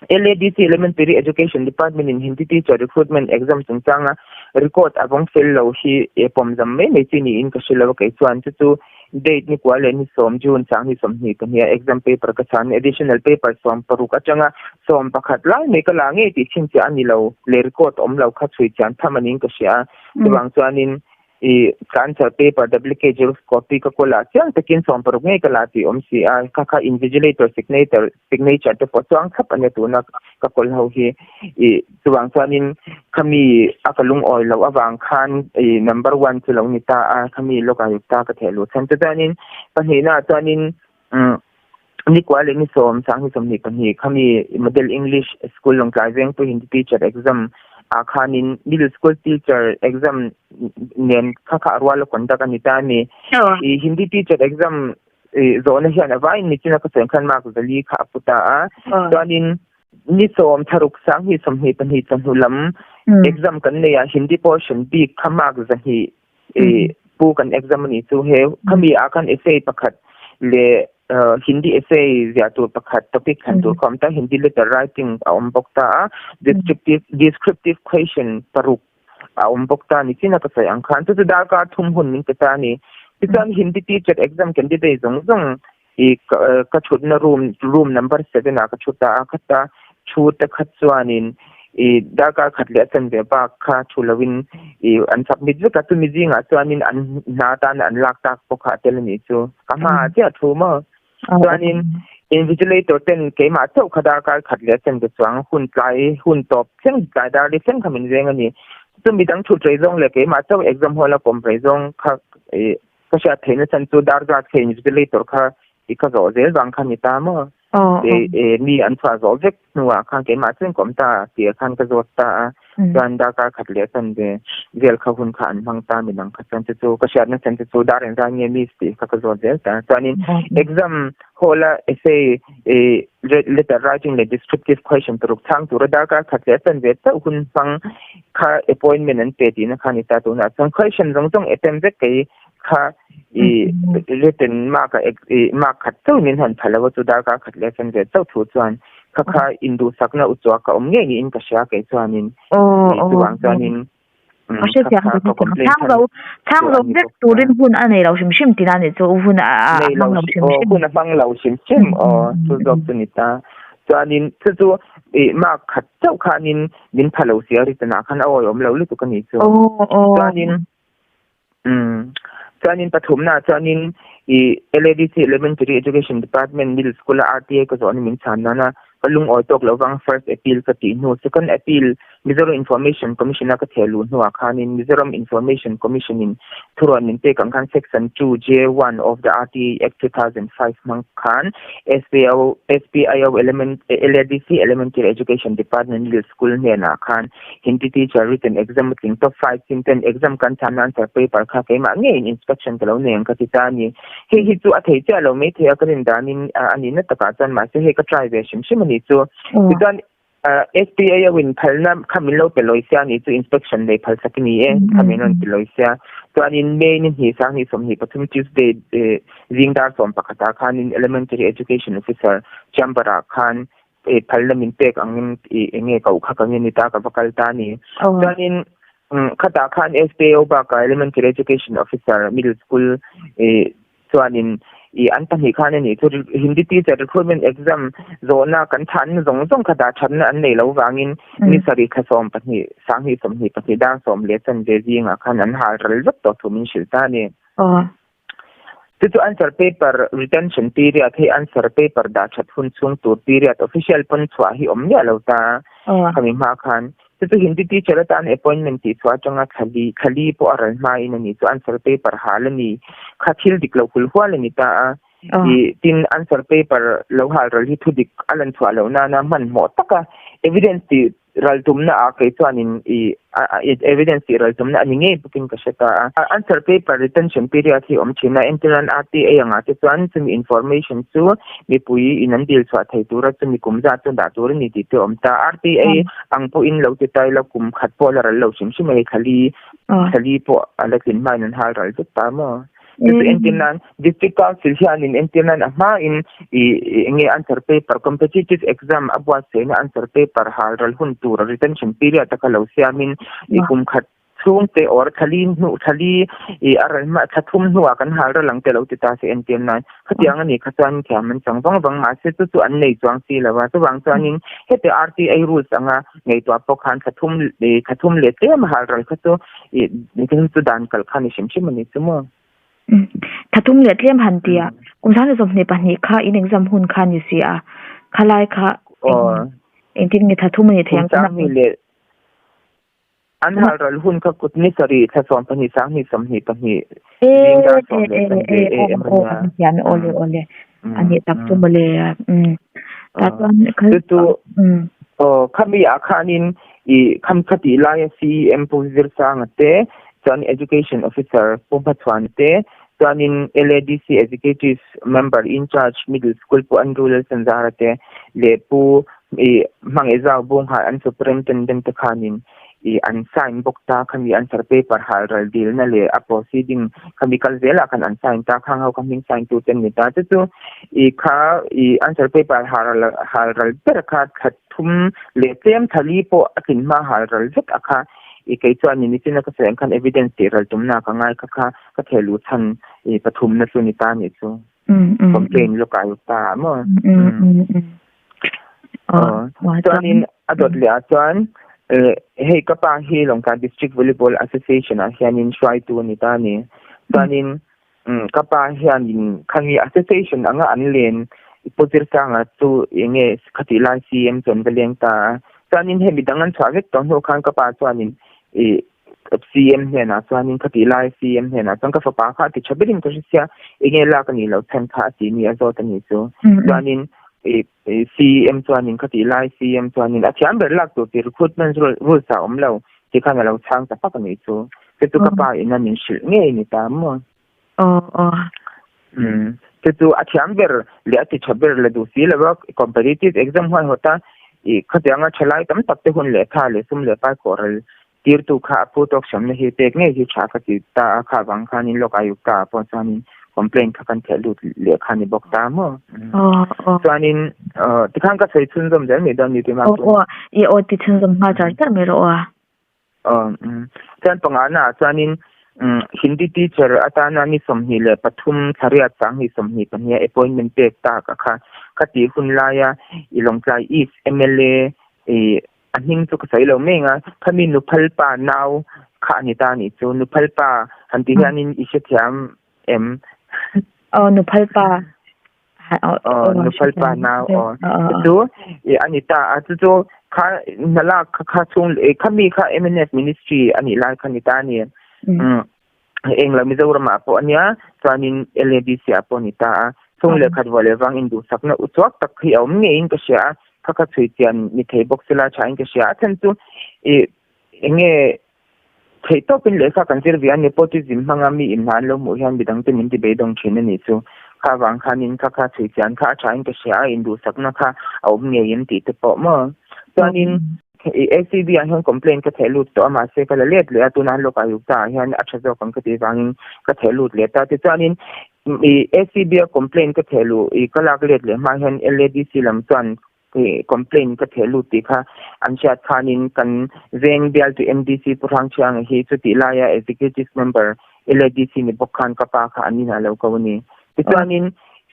LADC Elementary Education Department in Hindi Teacher Recruitment Exam chungchanga record a vawng fel lo hi e pawm zam mai mai chi niin ka hre lo a kei chuan chu chu date ni kua leh ni sawm June sanghnih 22 a exam paper ka chhan additional paper 16 atanga 11 lai mai ka la ngei tih chhinchhiah a ni lo leh record awm lo kha chhui chian tham a niin ka hria a chuvang chuanin I ka answer paper duplicate xerox copy ka kawl ah chiang takin 16 ngei ka la tih awm si a, kha kha invigilator signator signature te pawh chuang thlap a nia tuna ka kawl ho hi. I chuvang chuanin khami a ka lungawi loh avang khan i number one chu lo ni ta a, khami lawk ah ta ka theh luh chhan. Chuchuanin pahnihna ah chuanin umm. Ni kua leh ni sawm sanghnih 22 khami Model English School Lawngtlai Vengpui Hindi Teacher Exam ah khanin Middle School Teacher Exam nen kha kha a rual a conduct a ni ta a ni. I Hindi Teacher Exam zawhna hian a vaiin nichina ka sawi khan mark 400 kha a pu ta a. Chuanin ni sawm tharuk sanghnih 22 chawhnu lam exam kan nei a Hindi portion bik kha mark 200 pu kan exam a nih chu he khami ah khan essay pakhat leh Hindi essay ziah tur pakhat topic thlan tur kha a awm ta Hindi letter writing a awm bawk ta a descriptive descriptive question paruk a awm bawk ta ni chin a ka sawi ang khan chu chu darkar thum hun min pe ta a ni tichuan Hindi teacher exam candidate zawng zawng i ka thutna room room number 7 ah ka thu ta a khata thu te kha chuanin i darkar khat leh a chanve bak kha thu loin i an submit vek a chumi zingah chuanin an hna tan an lak tak pawh kha a tel a nih chu ka hmaah chiah thu maw chuanin invigilator ten keimah chauh kha darkar khat leh a chanve chuang hun tlai hun tawp thleng tlai dar li thleng kha min veng a ni chumi dang thut rei zawng leh keimah chauh exam hall a kawm rei zawng kha i Ka hriat theihna chan chu dar zat kha invigilator kha i ka zawh zel vang kha ni ta maw? Mi an chhuah zawh vek hnuah khan keimah chuan ka awm ta tih khan ka zawt ta a, chuan darkar khat leh chan ve vel kha hun kha an hmang ta midang kha chuan chu chu ka hriatna chan chu chu dar engzat nge miss tih kha ka zawt zel ta. Chuanin exam hall a essay letter writing leh descriptive question paruk chhang tura darkar khat leh chan ve chauh hun hmang kha appointment an pe tihna kha a ni ta tunah chuan question zawng zawng attempt vek kei kha i written mark a i mark khat chauh min han pha lo a chu darkar khat leh chan ve chauh thu chuan kha kha induhsakna uchuak ka awm ngei niin ka hria kei chuanin chuvang chuanin A hre thiam ka hre thiam. Chhang zo chhang zo vek turin hun a nei lo hrim hrim tina nih chu hun a hmang lo hrim hrim. Hun a hmang lo hrim hrim aw chu zawk chu ni ta. Chuanin chu chu i mark khat chauh khanin min pha lo sia written ah khan a awihawm lo lutuk a nih chu. Chuanin umm chuanin pathumna ah chuanin i LADC Elementary Education Department Middle School a RTA ka zawhna min chhan nana ka lungawi tawk lo vang first appeal ka tih hnu second appeal Mizoram Information Commission a ka theh luh hnuah khanin Mizoram Information Commission in thuruan min pek ang khan Section 2 J1 of the RTE Act 2005 hmang khan SPIO SPIO Element LADC Elementary Education Department Middle School hnenah khan Hindi teacher written exam a tling top 5 chin ten exam kan chhanna answer paper kha keimah ngeiin inspection ka lo nei ang ka ti ta a ni. Hei hi chu a thei chiah lo mai thei a ka rin danin a nihna takah chuan mahse hei ka try ve hrim hrim a nih chu. Tichuan SPA ho in phalna kha min lo pe lawi sia a nih chu inspection nei phal sak i ni e kha min rawn ti lawi sia. Chuanin May ni hnih 2023 Tuesday zing dar 11 ah khanin Elementary Education Officer chamber ah khan phalna min pek angin eng nge koh kha ka nge ni ta ka va kal ta a ni. Chuanin khatah khan SPAO bakah Elementary Education Officer Middle School chuanin i an pahnih khan a nih chu Hindi teacher recruitment exam zawhna kan chhanna zawng zawng kha dah thatna an nei lo vangin ni sarih thla 12 2022 dar 10 leh chanve zingah khan an hal ral vek tawh thu min hrilh ta a ni. Chu chu answer paper retention period hei answer paper dah that hun chhung tur period official pawn chhuah hi awm miah lo ta khami hma khan. Chu chu Hindi teacher atan appointment tih chhuah atanga thlali thlali pawh a ral hmain a ni chu answer paper hal a ni kha thil dik lo hul hual a ni ta a. I tin answer paper lo hal ral hi thu dik a lan chhuah loh nana hmanhmawh taka evidence tih Ral tumna ah kei chuanin i evidence tih ral tumna a ni ngei bawkin ka hre ta a. Answer paper retention period hi awm thin a, entirnan RTA angah te chuan chumi information chu mipui in an dil chhuah thei tura chumi kum zat chu dah tur a ni tih te awm ta. RTA ang pawhin lo ti ta ila kum khat pawh la ral lo hrim hrim a hei thlali thlali pawh a la tlin hmain an hal ral vek ta maw? Chu chu entir nan District Council hianin entir nan a hmain i enge answer paper competitive exam a buatsaihna answer paper hal ral hun tur retention period a kha lo siamin i kum khat chhung te or thlali hnu thlali i a ral hma thla thum hnuah kan hal ral ang te lo ti ta se entir nan khatiang a nih kha chuan thiam an chang vang vang mahse chu chu an nei chuang si lo a chuvang chuanin heti RTA rules anga ngaihtuah pawh khan thla thum thla thum leh tlem a hal ral kha chu ih thil chu dan kalh kha ni hrim hrim a ni chu maw. Thla thum leh tlem han ti a, kum 2022 kha in exam hun kha ni si a, khalai kha engtin nge thla thum a ni thei ang chu. Kum leh an hal ral hun kha kut ni sarih thla 12 2022 zing dar 10 leh chanve AM a nia. Awle awle. A nih tak chu mawle. Tah chuan kha chu aw khami ah khanin i kham khati laia CEM Pu Zirsanga te chuan Education Officer Pu Hmachhuan te chuanin LADC Executive Member in Charge Middle School Pu Andrew Lalsanzara te leh Pu i Hmangaihzau Bunghai an Superintendent te khanin i an sign bawk ta khami answer paper hal ral dilna leh a proceeding khami kal zelah khan an sign ta khang ho kha hming sign tu te an ni ta chu chu i kha i answer paper hal ral hal ral ber kha thla thum leh tlem thali pawh a tlin hma hal ral vek a kha i kei chuan ni nichina ka sawi ang khan evidence tih ral tumna ka ngai kha kha ka theh luh chhan i pathumna chu ni ta nih chu complaint lawk ah ta maw. Chuanin a dawt leh ah chuan hei ka pa hi Lawngtlai District Volleyball Association ah hianin hruaitu a ni ta a ni. Chuanin ka pa hianin khami association anga an len Pu Zirsanga chu eng nge khatih lai CM chu an va leng ta a. Chuanin hei midang an chhuah vek tawh hnu khan ka pa chuanin ih CM hnenah chuanin ka tih lai CM hnenah chuan ka fapa kha a ti tha berin ka hre sia enge lak a nih loh chhan kha a tih ni a zawt a nih chu chuanin CM chuanin ka tih lai CM chuanin a thiam ber lak tur tih recruitment rules ah a awm lo tih khan a lo chhang ta fak a nih chu chu chu ka pa in a min hrilh ngei ni ta maw. Aw aw. Chu chu a thiam ber leh a ti tha ber la duh si lo a competitive exam huaihawt a ih khatianga thalai tam tak te hun leh tha leh sum leh pai khawh ral tirtu kha a phu tawk hramna hi pek ngei hi tha ka ti ta a kha vang khanin lawk Ayukta ah pawh chuanin complaint kha kan theh lut leh kha ni bawk ta maw. Chuanin tikhan ka sawi chhunzawm zel mai dawn ni tih mak chu. Aw aw i aw ti chhunzawm nghal char char mai rawh aw. Chuan pangana ah chuanin Hindi teacher atana ni 23 thlariat 2022 a appointment pek tak a kha ka tih hun laia i Lawngtlai East mla i a hming chu ka sawi lo mai ang a, khami nuphal pa nau kha a ni ta a nih chu, nuphal pa han tih hianin i hrethiam em? Aw nuphal pa. Aw nuphal pa nau aw. Chu chu a ni ta a, chu chu kha hna lak kha kha chhung khami kha mnf ministry a nih lai kha ni ta a ni. Eng lo Mizoram ah pawh a nia chuanin LADC ah pawh a ni ta a, chhung leh khat vuah leh vang induhsakna uchuak tak hi a awm ngeiin ka hria a, kha kha chhui chian ni thei bawk sela thain ka hria a, a chhan chu ih eng nge theih tawpin lehkha kan zir ve a, nepotism hmanga mi inhna an lo hmuh hian midang te min ti beidawng thin a nih chu, kha vang khanin kha kha chhui chian kha a thain ka hria a, induhsakna kha a awm ngei em tih te pawh maw chuanin. I ACB ah hian complaint ka theh lut tawh a mahse ka la let leh a tunah lawk Ayukta ah hian a tha zawk ang ka tih vangin ka theh lut leh ta tichuanin i ACB a complaint ka theh luh i ka lak let leh hma hian LADC lam chuan i complaint ka theh lut tih kha an hriat khanin kan veng bialtu MDC Pu Hrangchhianga hi chutih laia executive member LADC ni bawk khan ka pa kha an inah lo ko a ni tichuanin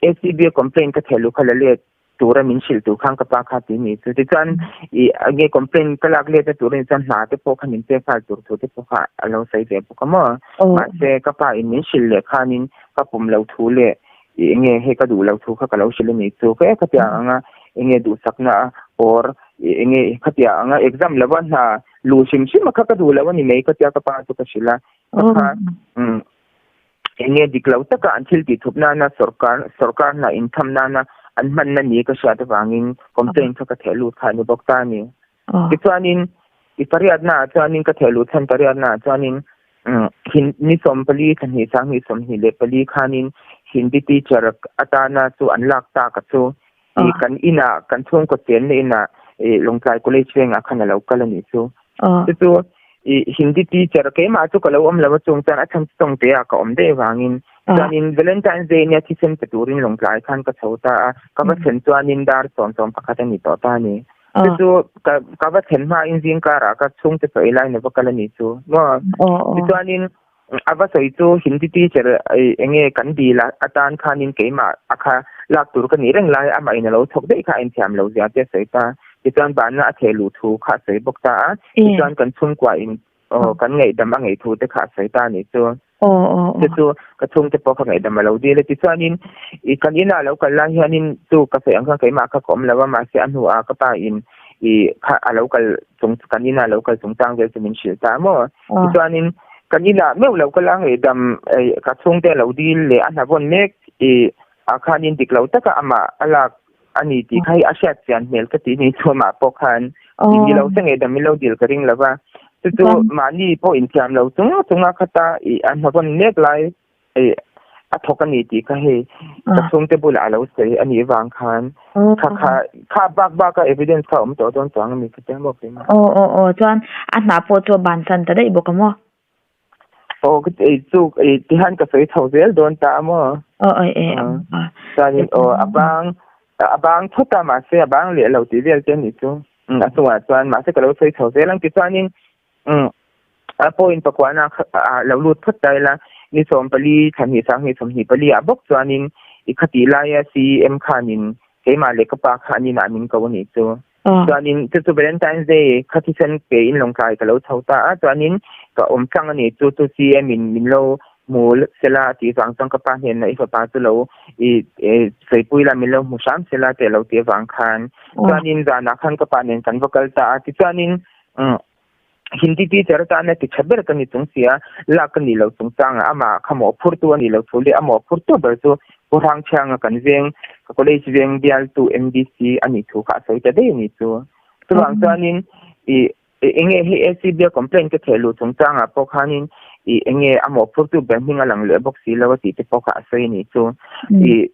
ACB a complaint ka theh luh kha la let tura min hrilh tur khan ka pa kha ti ni chu tichuan i enge complaint ka lak let na tur ani chuan hna te pawh kha min pek nghal tur thu te pawh kha a lo sawi ve bawk a maw mahse ka pa in min hrilh leh khanin ka pum lo thu leh i enge hei ka duh lo thu kha ka lo hrilh ani chu ka e khatiang anga enge duhsakna a or enge khatiang anga exam lova hna luh hrim hrim a kha ka duh lo ani mai ka tia ka pa chu ka hrilh a ka kha Eng nge dik lo taka an thil tih thup nana sorkar sorkar hna intham nana an hmanna ni ka hriat avangin complaint kha ka theh lut kha a ni bawk ta a ni. Tichuanin i pariatna ah chuanin ka theh luh chhan pariatna ah chuanin ni 14 thla hnih 2024 khanin Hindi teacher atana chu an lak tak a chu i kan inah kan chhungkaw chenna inah i Lawngtlai College vengah khan a lo kal a nih chu. Chu chu i Hindi teacher keimah chu ka lo awm lo a chung chuan a chhan chu tawngte ah ka awm daih avangin chuanin Valentine's Day nia thisen pe turin Lawngtlai khan ka chho ta a, ka va thlen chuanin dar 11 a ni tawh ta a ni. Chu chu ka ka va thlen hmain zingkarah ka chhungte chaw ei lain a va kal a nih chu maw. Tichuanin A va sawi chu Hindi teacher eng nge kan dil a atan khanin keimah a kha lak tur ka nih reng lai amah in a lo thawk daih kha a inthiam lo zia te a sawi ta. Tichuan banna a theh luh thu kha a sawi bawk ta a. Tichuan kan chhungkua in aw kan ngaihdam a ngaih thu te kha a sawi ta a nih chu. Chu chu ka chhungte pawh kha ngaihdam a lo dil a. Tichuanin i kan inah a lo kal lai hianin chu ka sawi ang khan keimah kha ka awm lo a mahse a hnuah ka pa in i kha a lo kal chung kan inah a lo kal chungchang vel chu min hrilh ta maw. Tichuanin kan inah meuh lo ka la ngaihdam ka chhungte a lo dil leh a hna vawn mek i ah khanin dik lo taka amah a lak a ni tih kha hi a hriat chian hmel ka tih ni chu amah pawh khan ni lo se ngei dam min lo dil ka ring lo va. Chu chu mahni pawh inthiam lo chung chunga khata ih a hnawn mek lai ih a thawk a ni tih kha hei ka chhungte bulah a lo sawi a nih vang khan kha kha kha bak baka evidence kha a awm tawh dawn chuang a ni ka tia maw keimah. Aw aw aw chuan a hnah pawh chu a bansan ta daih bawk a maw? Aw ka ti chu i tihian ka sawi chho zel dawn ta a maw? Aw aw e Chuanin aw a bang a bang phawt a mahse a bang leh lo tih vel te a nih chu a chungah chuan mahse ka lo sawi chho zel ang tichuanin a point pakuana ah lo lut phawt ta ila ni 14 thla hnih 20 24 ah bawk chuanin i khatih laia CEM khanin keimah leh ka pa kha an inah min ko a nih chu. Chuanin chu chu Valentine's Day kha thisen ke in Lawngtlai ka lo chho ta a, chuanin ka awm tlang a ni chu chu CM in min lo hmu sela a tih vang chuan ka pa hnenah i fapa chu lo i sawi la min lo hmu hram sela tih a lo tih avang khan chuanin zanah khan ka pa nen kan va kal ta a, tichuanin Hindi teacher atana ti tha ber ka ni chung sia, lak ka nih loh chungchangah amah kha mawhphurtu a nih loh thu leh a mawhphurtu ber chu Pu Hrangchhianga kan veng, ka college veng bialtu MDC a nih thu kha a sawi ta daih a ni chu. Chuvang chuanin ih enge hei ACB a complaint ka theh luh chungchangah pawh khanin ih enge a mawhphurtu ber hming a lang leh bawk si lo a tih te pawh kha a sawi a nih chu. Ih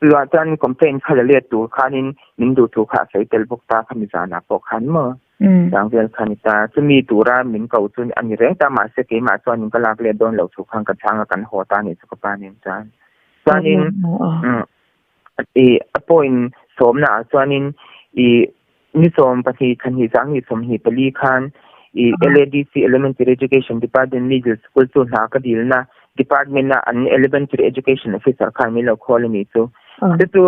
Luah chuan complaint kha la let tur khanin min duh thu kha a sawi tel bawk ta khami zanah pawh khan maw chang vel kha ni ta. Chumi tura min ko chu a ni reng ta mahse keimah chuanin ka lak let dawn loh thu khan ka chhang a kan haw ta nih chu ka pa nen chuan. Chuanin ih a point sawmna ah chuanin ih ni 12 thla hnih 20 24 khan ih LADC Elementary Education Department Middle School chu hna ka dilna department a an Elementary Education Officer khan min lo call a nih chu. Chu chu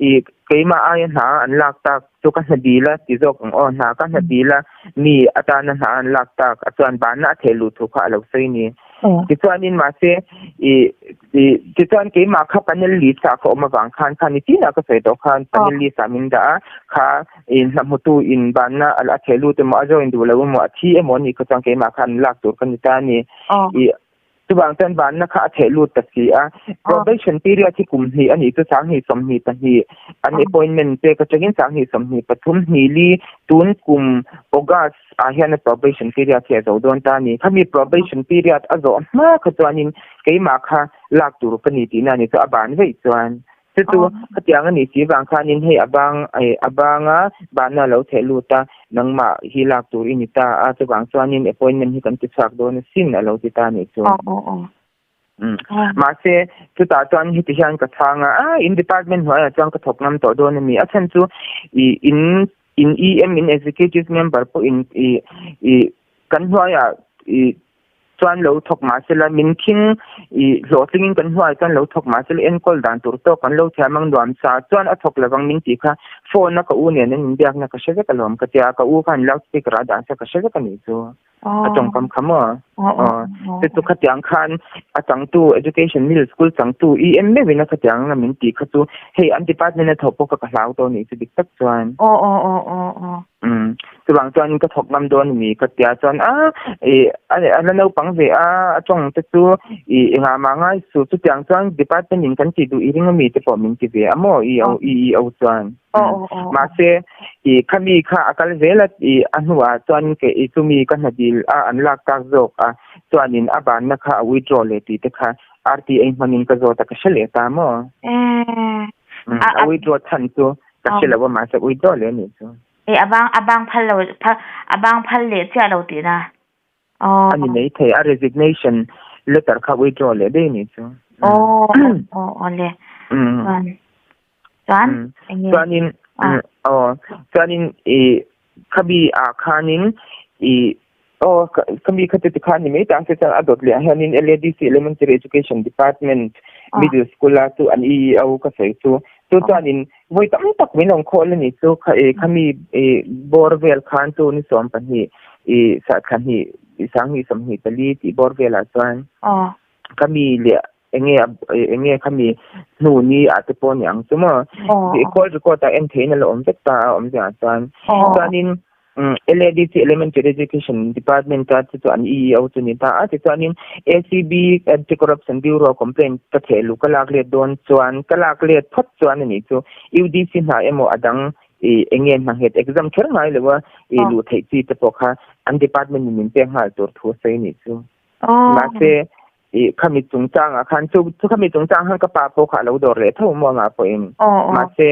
ih keimah aia hna an lak tak chu ka hna dil a ti zawk ang aw hna ka hna dil a mi atana hna an lak tak a chuan banna a theh luh thu kha a lo sawi a ni. Tichuanin mahse ih ih tichuan keimah kha panel list ah ka awm avang khan kha nitin ah ka sawi tawh khan panel list ah min dah a kha ih hna hmutu in banna a theh lut emaw a join duh lo emaw a thi emaw a nih kha chuan keimah khan lak tur ka ni ta a ni. Ih chuvang chuan banna kha a theh lut ta si a. Probation period hi kum hnih a nih chu 2022 an appointment pek atangin 2023 hnih li tun kum August ah hian a probation period hi a zo dawn ta a ni. Khami probation period a zawh hma kha chuanin keimah kha lak tur ka ni tihna a ni chu a ban veih chuan. Chu chu khatiang a nih si vang khanin hei a bang a banga banna a lo theh lut a, nangmah hi lak tur i ni ta a, chuvang chuanin appointment hi kan ti chhuak dawn asin a lo ti ta a nih chu. Mahse chutah chuan heti hian ka chhang a, a in department hnuaiah chuan ka thawk ngam tawh dawn a ni. A chhan chu ih in in EM in executive member pawh in ih ih kan hnuaiah ih chuan lo thawk mahsela min khing ih hlawhtlingin kan hnuaiah chuan lo thawk mahsela enkawl dan tur tawk kan lo thiam ang nuam sa chuan a thawk lovang min tih kha phone a ka u nen an inbiakna ka hre vek alawm ka tia ka u khan loudspeaker a dah sa ka hre vek a nih chu. A tawngkam kha maw? Aw. Chu chu khatiang khan a changtu education middle school changtu EM meuhin a khatiang anga min tih kha chu hei an department a thawh pawh kha ka hlau tawh nih chu dik tak chuan. Aw aw aw aw aw. Umm chuvang chuan ka thawk ngam dawn a ni ka tia chuan a ih a la naupang ve a a tawng te chu ih engah mah ngai suh chutiang chuan department in kan tih duh i ring ami te pawh min ti ve a maw i EEO chuan. Mahse ih khami kha a kal zel a ih a hnuah chuan ke ih chumi ka hna dil a an lak tak zawk a chuanin a banna kha a withdraw leh tih te kha RTA hmanin ka zawt a ka hre leh ta maw? A withdraw chhan chu ka hre lo a mahse withdraw leh a nih chu. E a bang a bang phal lo a bang phal leh chiah lo tihna. A ni mai thei a resignation letter kha withdraw leh daih a nih chu. Aw aw aw le. Chuan chuan enge Chuanin aw chuanin ih khabi ah khanin ih aw khami kha chu tikhan ni mai ta ang che chuan a dawt leh ah hianin LADC Elementary Education Department Middle School a chu an EEO ka sawi chu chu chuanin vawi tam tak min awm khawh la ni chu kha ih khami ih bawr vel khan chu ni 12 ih thla hnih 2024 tih bawr velah chuan khami leh enge enge khami hnu ni ah te pawh ni ang chu maw tih call record ah en theih in a la awm vek ta a awm zia chuan chuanin. LADC Elementary Education Department a chu chu an EEO chu ni ta a, tichuanin ACB Anti Corruption Bureau complaint ka theh luh ka lak let dawn chuan ka lak let phawt chuan a nih chu UDC hna emaw a dang ih eng nge hna nghet exam kher ngai lo a ih luh theih chi te pawh kha an department in min pek nghal tur thu a sawi a nih chu. Mahse ih khami chungchangah khan chu chu khami chungchang khan ka pa pawh kha a lo dawr leh tho maw amah pawhin mahse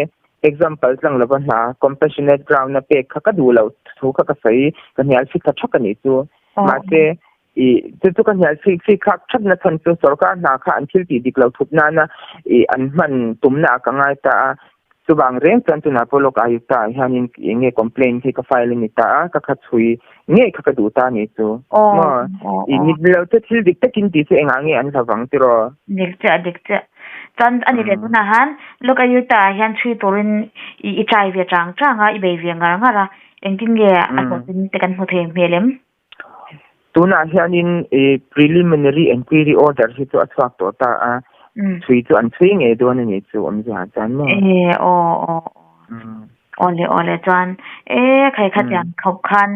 example tlang lova hna compassionate ground a pek kha ka duh loh thu kha ka sawi ka hnial fik kha thak a nih chu mahse ih chu chu ka hnial fik fik khak that na chhan chu sorkar hna kha an thil tih dik lo thup nana ih an hman tumna ah ka ngai ta a Chuvang reng chuan tunah pawh lawk Ayukta ah hianin eng nge complaint hi ka file a ni ta a, ka kha chhui ngei kha ka duh ta a nih chu. Maw? I ni lo chu thil dik takin tih chu engah nge an hla vang tiraw? Dik chiah, dik chiah. Chuan a ni leh tunah han lawk Ayukta ah hian chhui turin i try ve chang chang a, i bei ve ngar ngar a, engtin nge a hlawhtlin te kan hmu thei hmel em? Tunah hianin i preliminary enquiry order hi chu a chhuak tawh ta a, chhui chu an chhui ngei dawn a nih chu awmzia chuan maw? E aw aw aw le aw le chuan e khai kha tiang khawp khan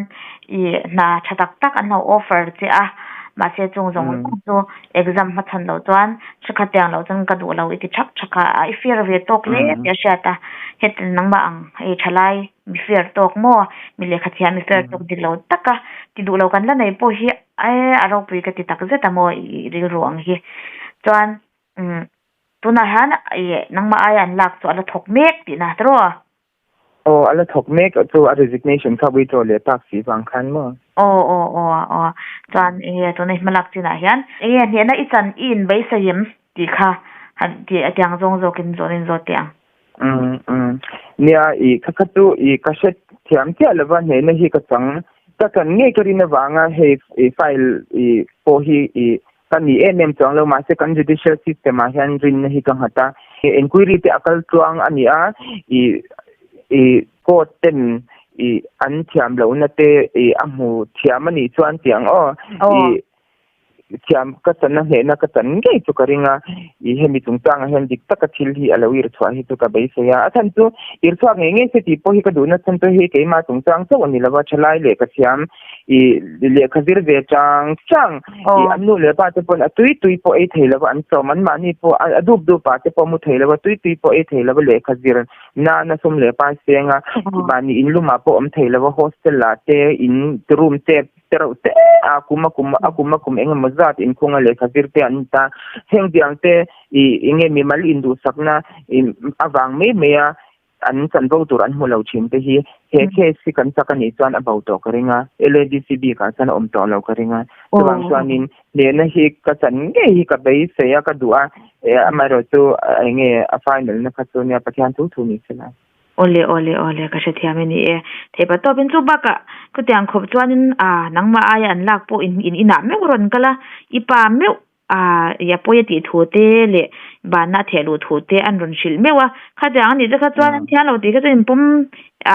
i hna tha tak tak an lo offer che a, mahse chung zawng zawng chu exam hmachhan loh chuan hrikhat tiang loh chuan ka duh lo i ti thak thak a, i fir ve tawk hle tih a hriat a, heti nangmah ang hei thalai Mi fair tawk maw? Mi lehkha thiam mi fair tawk dik lo taka ti duh lo kan la nei pawh hi a ropui ka ti tak zet a maw i rilru ang hi. Chuan umm tunah hian i nangmah aia an lak chu a la thawk mek tihna ta rawh. Aw a la thawk mek chu a resignation kha withdraw leh tak si vang khan maw? Aw aw aw aw chuan enge tuna i hmalak chinah hian enge hnehna i chan i inbeisai em tih kha han tih a tiang zawng zawkin zawh in zawt teh ang. Umm umm nia i kha kha chu i ka hre thiam chiah lova hnehna hi ka chang ka chan ngei ka rin avanga hei i file i pawh hi i ka ni em em chuang lo mahse kan judicial system ah hian rinna hi ka nghat a enquiry te a kal tluang a ni a i i court ten i an thiam lohna te i a hmu thiam a nih chuan tiang aw i Thiam ka channa hnehna ka chan ngei chu ka ring a, i hemi chungchangah hian dik taka thil hi a lo irchhuah hi chu ka beisei a. A chhan chu irchhuak ngei ngei se tih pawh hi ka duhna chhan chu hei keimah chungchang chauh a ni lova, thalai lehkha thiam i lehkha zir ve chang chang i an nu leh pa te pawn a tui tui pawh ei thei lova an sawm, anmahni pawh a dup dup ah te pawh mu thei lova tui tui pawh ei thei lova lehkha zir nana sum leh pa seng a, mahni in lumah pawh awm thei lova hostel ah te in room te Te reuh te a kum a kum a kum a kum eng emaw zat inkhunga lehkha zir te an ni ta. Heng tiang te i enge mimal induhsakna i avang mai mai a an chanvo tur an hmu lo thin te hi he case hi kan chak anih chuan a bo tawh ka ring a, LADC bikah chuan a awm tawh lo ka ring a. Chuvang chuanin hnehna hi ka chan ngei hi ka beisei a ka duh a, amaherawhchu enge a final na kha chu nia Pathian thu thu ni sela. Awle awle awle ka hrethiam e ni e. Theihpa tawpin chu bakah chutiang khawp chuanin ah nangmah aia an lak pawh in in inah meuh rawn kal a, i pa meuh ah i a pawi a tih thu te leh banna a theh luh thu te an rawn hrilh meuh a, khatiang a nih te kha chuan an thiam lo tih kha chu inpawm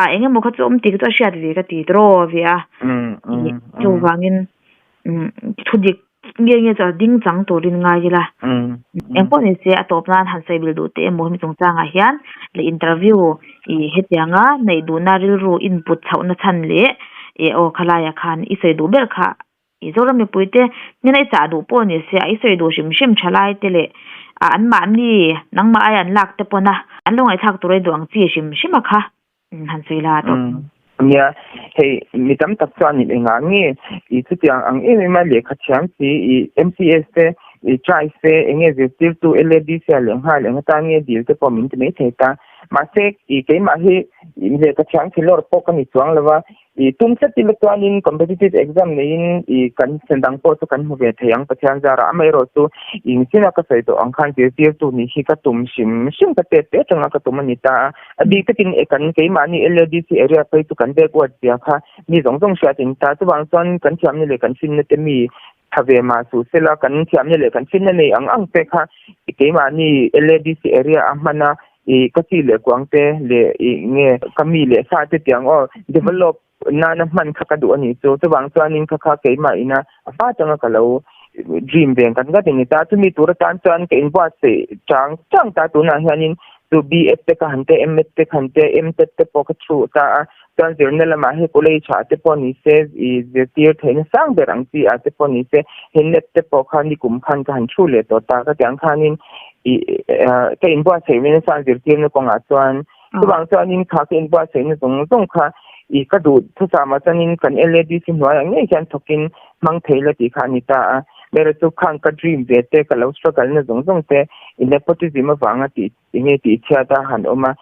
ah eng emaw kha chu awm tih kha chu a hriat ve ka ti tawh ve a, chuvangin umm thu dik nge nge chu a ding chang turin ngai ila. Eng pawh ni se a tawp nan han sawi bil duh teh emaw hemi chungchangah hian leh interview ih hetianga neih duhna rilru input chhohna chhan leh ih aw khalaiah khan i sawi duh ber kha ih Zoram mipuite hnena i chah duh pawh ni se a i sawi duh hrim hrim tha lai te leh ah anmahni nangmah aia an lak te pawna an lo ngaihthlak tur ei duh ang chi hrim hrim a kha. Han sawi la tawh. Nia, hei mi tam tak chuan in engah nge i chutiang ang em em a lehkha thiam si i MCS te i try se enge zirtirtu LADC ah leh nghal eng atan nge dil te pawh min ti mai thei ta. Mahse i keimah hi lehkha thiam thi lawr pawh ka ni chuang lo a, i tum tlat ila chuanin competitive exam neiin i kan thian dang pawh chu kan hmu ve thei ang Pathian zarah. Amaherawhchu inchina ka sawi tawh ang khan zirtirtu nih hi ka tum hrim hrim ka tet te atanga ka tum a ni ta a. A bik takin e kan keimahni LADC area phei chu kan backward zia kha mi zawng zawng hriat in ta. Chuvang chuan kan thiamna leh kan finna te mi tha ve mah suh sela kan thiamna leh kan finna nei ang ang te kha keimahni LADC area a hman a i ka chi leh kuang te leh i nge ka mi leh sa te tiang aw develop nana hman kha ka duh a nih chu. Chuvang chuanin kha kha keimah ina a hma atanga ka lo dream ve ngat ngat a ni ta. Chumi tur atan chuan ka inbuatsaih chang chang ta tunah hianin. Chu B.Ed te ka han te, M.Ed te ka han te, M.Ted te pawh ka chhuh ta a. Chuan zirna lamah hei college ah te pawh ni se, i zirtir theihna sang ber ang chi ah te pawh ni se, hei net te pawh kha nikum khan ka han chhuh leh tawh ta. Ka tiang khanin i ka inbuatsaih mai nasa zirtirna kawngah chuan. Chuvang chuanin kha ka inbuatsaihna zawng zawng kha i ka duh thusam ah chuanin kan LADC hnuaiah ngei hian thawkin hmang thei la tih kha a ni ta a. Mera chu khang ka dream ve te, ka lo struggle na zawng zawng te i nepotism avanga tih enge tih chhiat a han awm a,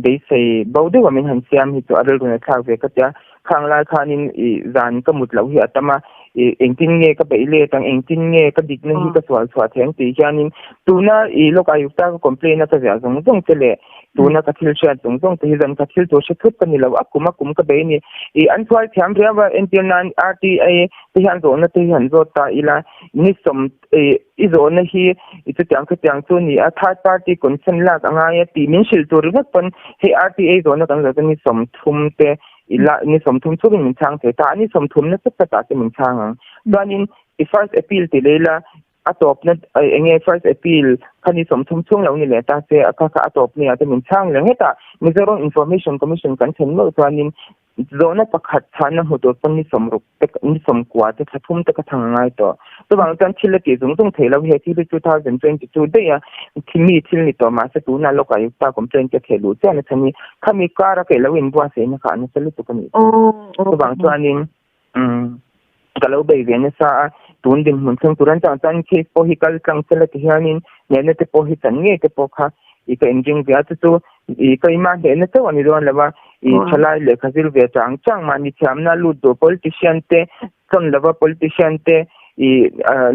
beisei bo deuh a min han siam hi chu a rilru na thlak ve ka tia. Khang lai khanin i zan ka mut loh hi a tam a, i engtin nge ka beih let ang, engtin nge ka dikna hi ka sual chhuah thei ang tih hianin tuna i lawk Ayukta ka complain a ka ziah zawng zawng che leh tuna ka thil hriat zawng zawng te hi zan ka thil tur hre thut ka ni lo, a kum a kum ka bei a ni. I an chhuai thiam riau a, entir nan RTA te hian zawhna te hi han zawt ta ila, ni sawm i zawhna hi i chutiang khatiang chu ni a, third party consent lak a ngai a tih min hrilh tur ringawt pawn hei RTA zawhna kan zawh chuan ni 30 te ila ni 30 chungin min chhang thei ta a, ni 30 nasa takah te min chhang ang. Chuanin i first appeal ti leh ila a tawpna eng nge first appeal kha ni 30 chhung lo ni leh ta se a kha kha a tawp ni ah te min chhang leh hetah Mizoram Information Commission kan thlen meuh chuanin zawhna pakhat chhanna hmu tur pawn ni 60 te ni 90 te thla thum te ka chhang a ngai tawh. Chuvang chuan thil a tih zung zung thei lo he thil hi 2022 daih a mi thil ni tawh mahse tunah lawkah Ayukta complaint te theh luh chiah na chhan hi khami kar a kei lo inbuatsaihna kha a nasa lutuk a nih chu. Chuvang chuanin Umm ka lo bei ve nasa a, tun dinhmun thleng tur an chang chuan case pawh hi kal tlang sela ti hianin hnehna te pawh hi chan ngei te pawh kha i ka inring ve a, chu chu i ka ima hnehna chauh a ni dawn lo a, i thalai lehkha zir ve chang chang mahni thiamna lut duh politician te chawn lova politician te i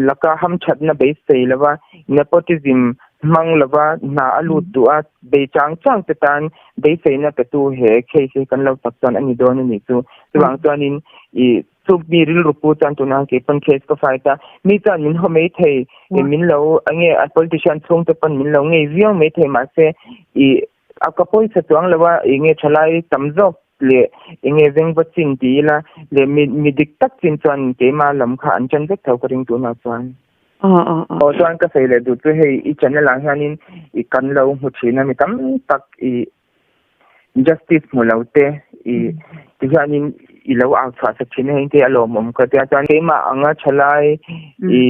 laka hamthatna beisei lova nepotism hmang lova hna a lut duh a bei chang chang te tan beiseina petu he case hi kan lo tak chuan a ni dawn a nih chu. Chuvang chuanin i chu mi rilru pu chuan tunah kei pawn case ka fight a, mi chuan min haw mai thei, min lo enge a politician chhungte pawn min lo ngei viau mai thei mahse i a ka pawisa chuang lo a, enge thalai tam zawk leh enge vengva chin ti ila leh mi mi dik tak chin chuan keimah lam kha an ṭan vek tho ka ring tunah chuan. Aw chuan ka sawi leh duh chu hei i channel ah hianin i kan lo hmu thin a mi tam tak i justice hmu lo te i ti hianin i lo au chhuah sak thin a heng te a lawmawm ka tia chuan keimah anga thalai i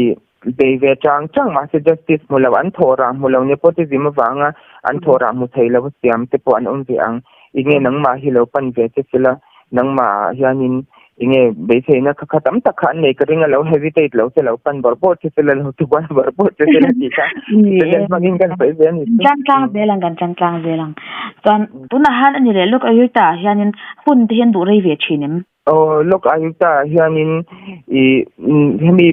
bei ve chang chang mahse justice hmu lo an thawh rah hmu lo nepotism avanga an thawh rah hmu thei lo siam te pawh an awm ve ang i nge nangmah hi lo pan ve che sela nangmah ah hianin enge beiseina kha kha tam tak kha an nei ka ring a lo hesitate lo che lo pan bawrh bawrh che sela lo tubuai bawrh bawrh che sela tih kha channel hmangin kan sawi ve a ni chu. Tlang tlang zel ang kan tlang tlang zel ang. Chuan tunah han a ni leh Lok Ayukta ah hianin hun te hian duh rei ve thin em? Aw Lok Ayukta ah hianin i hemi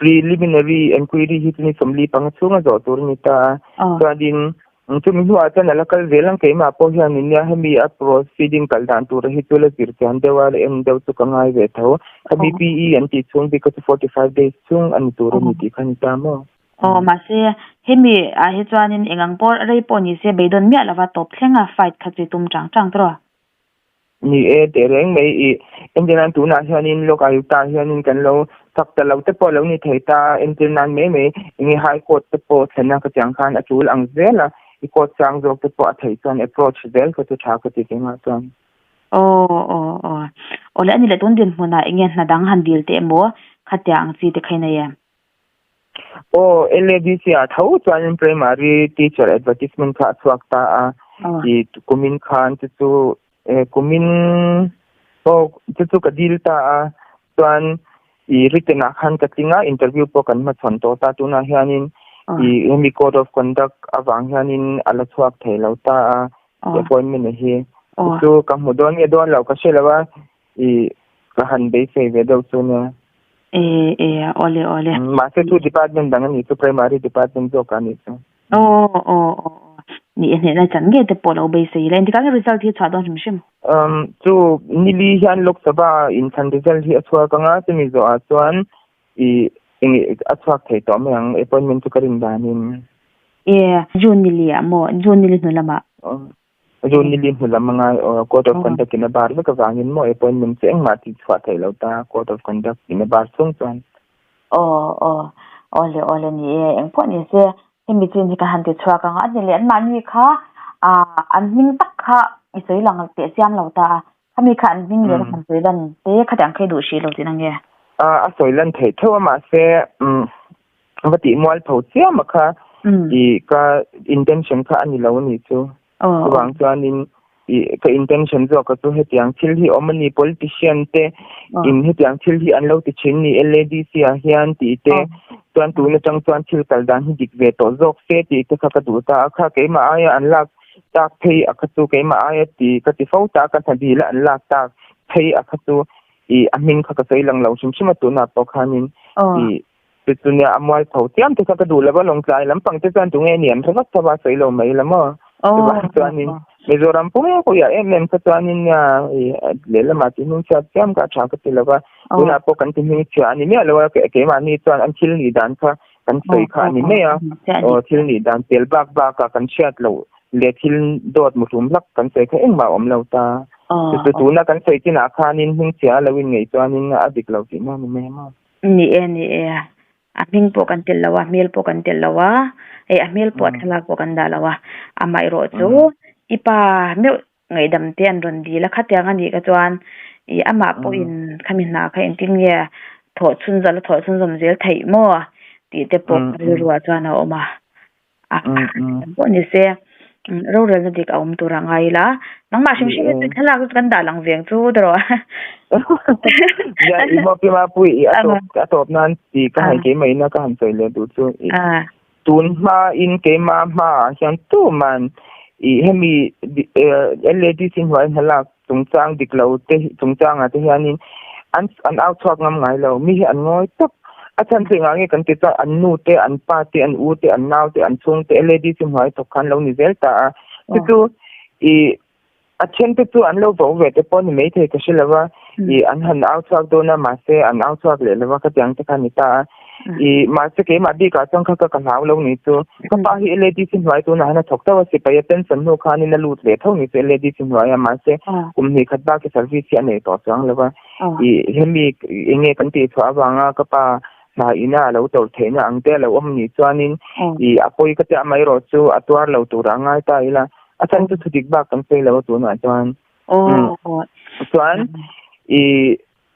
preliminary enquiry hi chu ni 45 chhunga zawh tur a ni ta a chuanin Chumi hnuah chuan a la kal zel ang keimah pawh hian nia hemi a proceeding kal dan tur hi chu la zir chian deuh a, la en deuh chu ka ngai ve tho. Kha BPE an tih chhung bik kha chu 45 days chhung a ni tur a ni tih kha a ni ta maw? Aw, mahse hemi ah hi chuanin eng ang pawh rei pawh ni se beidawn miah lova tawp thlenga fight kha chu i tum chang chang tawh a. Ni e, teh reng mai i entir nan tunah hianin Lok Ayukta hianin kan lo chak ta lo te pawh lo ni thei ta, entir nan mai mai enge High Court te pawh thlenna ka chiang khan a tul ang zel a, i court chang zawk te pawh a theih chuan approach zel kha chu tha ka ti keimah chuan. Aw aw aw. Awle ani leh tun dinhmunah enge hna dang han dil teh emaw khatia ang chi te kha i nei em? Aw, LADC ah tho chuanin primary teacher advertisement kha a chhuak ta a, i kumin khan chu chu kumin aw chu chu ka dil ta a, chuan i written ah khan ka tling a, interview pawh kan hmachhawn tawh ta, tunah hianin i hemi code of conduct avang hianin a la chhuak thei lo ta a, appointment hi chu ka hmu dawn nge dawn lo ka hre lo a, I ka han beisei ve deuh chu nia. E e awle awle. Mahse chu department dang a nih chu primary department zawk a nih chu. Aw aw aw aw ni e hnehna chan nge te pawh lo beisei ila engtikah nge result hi a chhuah dawn hrim hrim. Um chu nili hian Lok Sabha inthlan result hi a chhuak anga chumi zawhah chuan i eng a chhuak thei tawh mai ang appointment chu ka rin danin. E June nili ah maw June nili hnu lamah. June nili hnu lam a ngai aw, Code of Conduct in a bar vek avangin maw appointment chu engmah tih chhuah theih lo ta, Code of Conduct in a bar chhung chuan. Aw aw, awle awle ni e, engpawh ni se, Hemi chin hi kan han ti chhuak ang a, ani leh anmahni kha ah an hming tak kha i sawi lang teh chiam lo ta a, khami kha an hming leh han sawi lan te khati ang kha i duh hrih lo tih ange. A sawi lan theih theuh a mahse umm va tih mual tho chiam a kha i ka intention kha a ni lo a nih chu. Chuvang chuanin i ka intention zawk a chu hetiang thil hi awm a ni politician te in hetiang thil hi an lo ti thin ni LADC ah hian tih te chuan tun atang chuan thil kal dan hi dik ve tawh zawk se tih te kha ka duh ta a kha keimah aia an lak tak phei a kha chu keimah aia ti ka ti fo ta a ka hna dil a an lak tak phei a kha chu i a hming kha ka sawi lang lo hrim hrim a tunah pawh khanin i Tichunia a mual tho chiam te kha ka duh lova Lawngtlai lampang te chuan tunge ni an hre vak tho a sawi lo mai la maw. Chuvang chuanin Mizoram pum puiah em em kha chuanin nia i lehlamah ti hming chhiat chiam kha a tha ka ti lova tunah pawh kan ti hming chhia a ni miah lo a keimahni chuan an thil nih dan kha kan sawi kha a ni mai a aw thil nih dan tel bak baka kan hriat loh leh thil dawt muhlum hlak kan sawi kha engmah a awm lo ta. Chu tuna kan sawi chinah khanin hming chhia a lo inngeih chuanin a dik lo tihna a ni mai a maw. Ni e, ni e. A hming pawh kan telh lo a, hmel pawh kan telh lo a, hei a hmel pawh a thlalak pawh kan dah lo a. Amaherawh chu i pa meuh ngaihdam te an rawn dil a, khatiang a nih kha chuan ih amah pawhin khami hna kha engtin nge thawh chhun zal a thawh chhunzawm zel theih maw tih te pawh ka rilruah chuan a awm a. A pawh ni se rorelna dik a awm tur a ngai ila nangmah hrim hrim hi thlalak chu kan dah lang veng chu tawh Ya i mo pi ma pui i a tawp a tawp nan ti ka han ke mai na ka han sawi leh duh chu tun hma in ke ma hma ah hian tu man i hemi LADC hnuai hna chungchang dik lo te chungchangah te hianin an an au chhuak ngam ngai lo mi hi an ngawi tawp a chhan chu engah nge kan ti chuan an nu te an pa te an u te an nau te an chhung te LADC hnuai thawk khan lo ni zel ta a chu chu ih a then te chu an lo vo ve te pawh ni maithei ka hre lo va ih an han au chhuak dawn a mahse an au chhuak leh lo va khatiang te kha a ni ta a. I mahse keimah bikah chuan kha ka ka hlau lo ni chu. Ka pa hi LADC hnuai tunah hian a thawk tauh a, sipai a pension hnu khanin a lut leh tho ni chu LADC hnuaia mahse kum hnih khat bak hi service hi a nei tawh chuang lo va. I hemi eng nge kan tih chhuah avanga ka pa hna ina a lo tawrh theihna ang te a lo awm nih chuanin i a pawi ka tia amaherawh chu a tuar lo turah a ngai ta ila a chhan chu thudik bak kan sawi lo a tunah chuan. Chuan i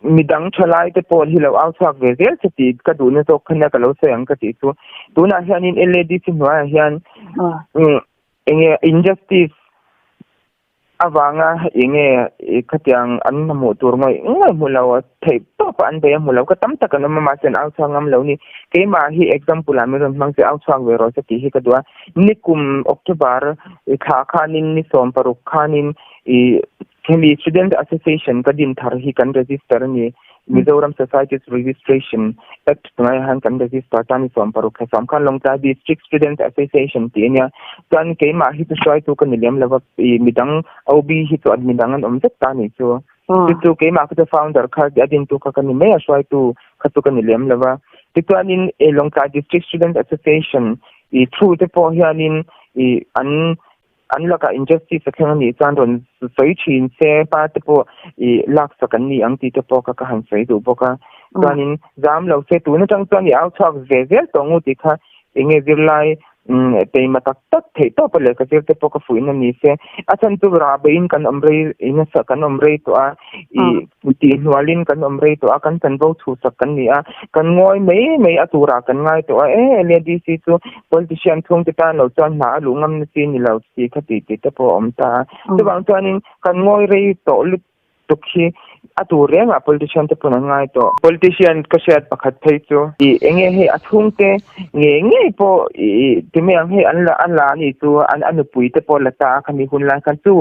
Midang thalai te pawh hi lo au chhuak ve zel che tih ka duhna zawk kha nia ka lo sawi ang ka tih chu. Tunah hianin LADC hnuaiah hian enge injustice avanga enge khatiang an hmuh tur ngawih ngawih hmu lo a theih tawp a an bei a hmu lo ka tam tak an awm a mahse an au chhuak ngam lo ni. Keimah hi example ah min rawn hmang che au chhuak ve rawh se tih hi ka duh a. Nikum October thla khanin ni 16 khanin ih Hemi Student Association ka din thar hi kan register a ni. Mizoram Societies Registration Act hnuaiah hian kan register ta ni 16 thla sawm khan Lawngtlai District Student Association tih a nia. Chuan keimah hi chu hruaitu ka ni lem lo va, ih midang OB hi chu midang an awm vek ta nih chu. Chu chu keimah kha chu founder kha a dintu kha ka ni mai a, hruaitu kha chu ka ni lem lo va. Tichuanin Lawngtlai District Student Association ih thu te pawh hianin ih an An lakah injustice a thleng a nih chuan rawn sawi thin se, pa te pawh i laksak an ni ang tih te pawh kha ka han sawi duh bawk a. Chuanin zam lo se tun atang chuan i au chhuak ve zel tawh ngu tih kha enge zirlai teima tak tak theih tawp a lehkha zir te pawh ka fuihna ni se. A chhan chu rah beihin kan awm rei nasa kan awm rei tawh a, i tihhnualin kan awm rei tawh a, kan chanvo chhuhsak kan ni a, kan ngawi mai mai a turah kan ngai tawh a, e LADC chu Politician chhungte tan lo chuan hna a luh ngam na chi ni lo tih kha tih tih te pawh a awm ta a. Chuvang chuanin kan ngawi rei tawh lutuk hi a tur rengah politician te pawn an ngai tawh. Politician ka hriat pakhat phei chu. Ih enge hei a chhungte ngei ngei pawh ih ti mai ang hei an la a la anih chu an a nupui te pawh la ta a khami hun lai khan chu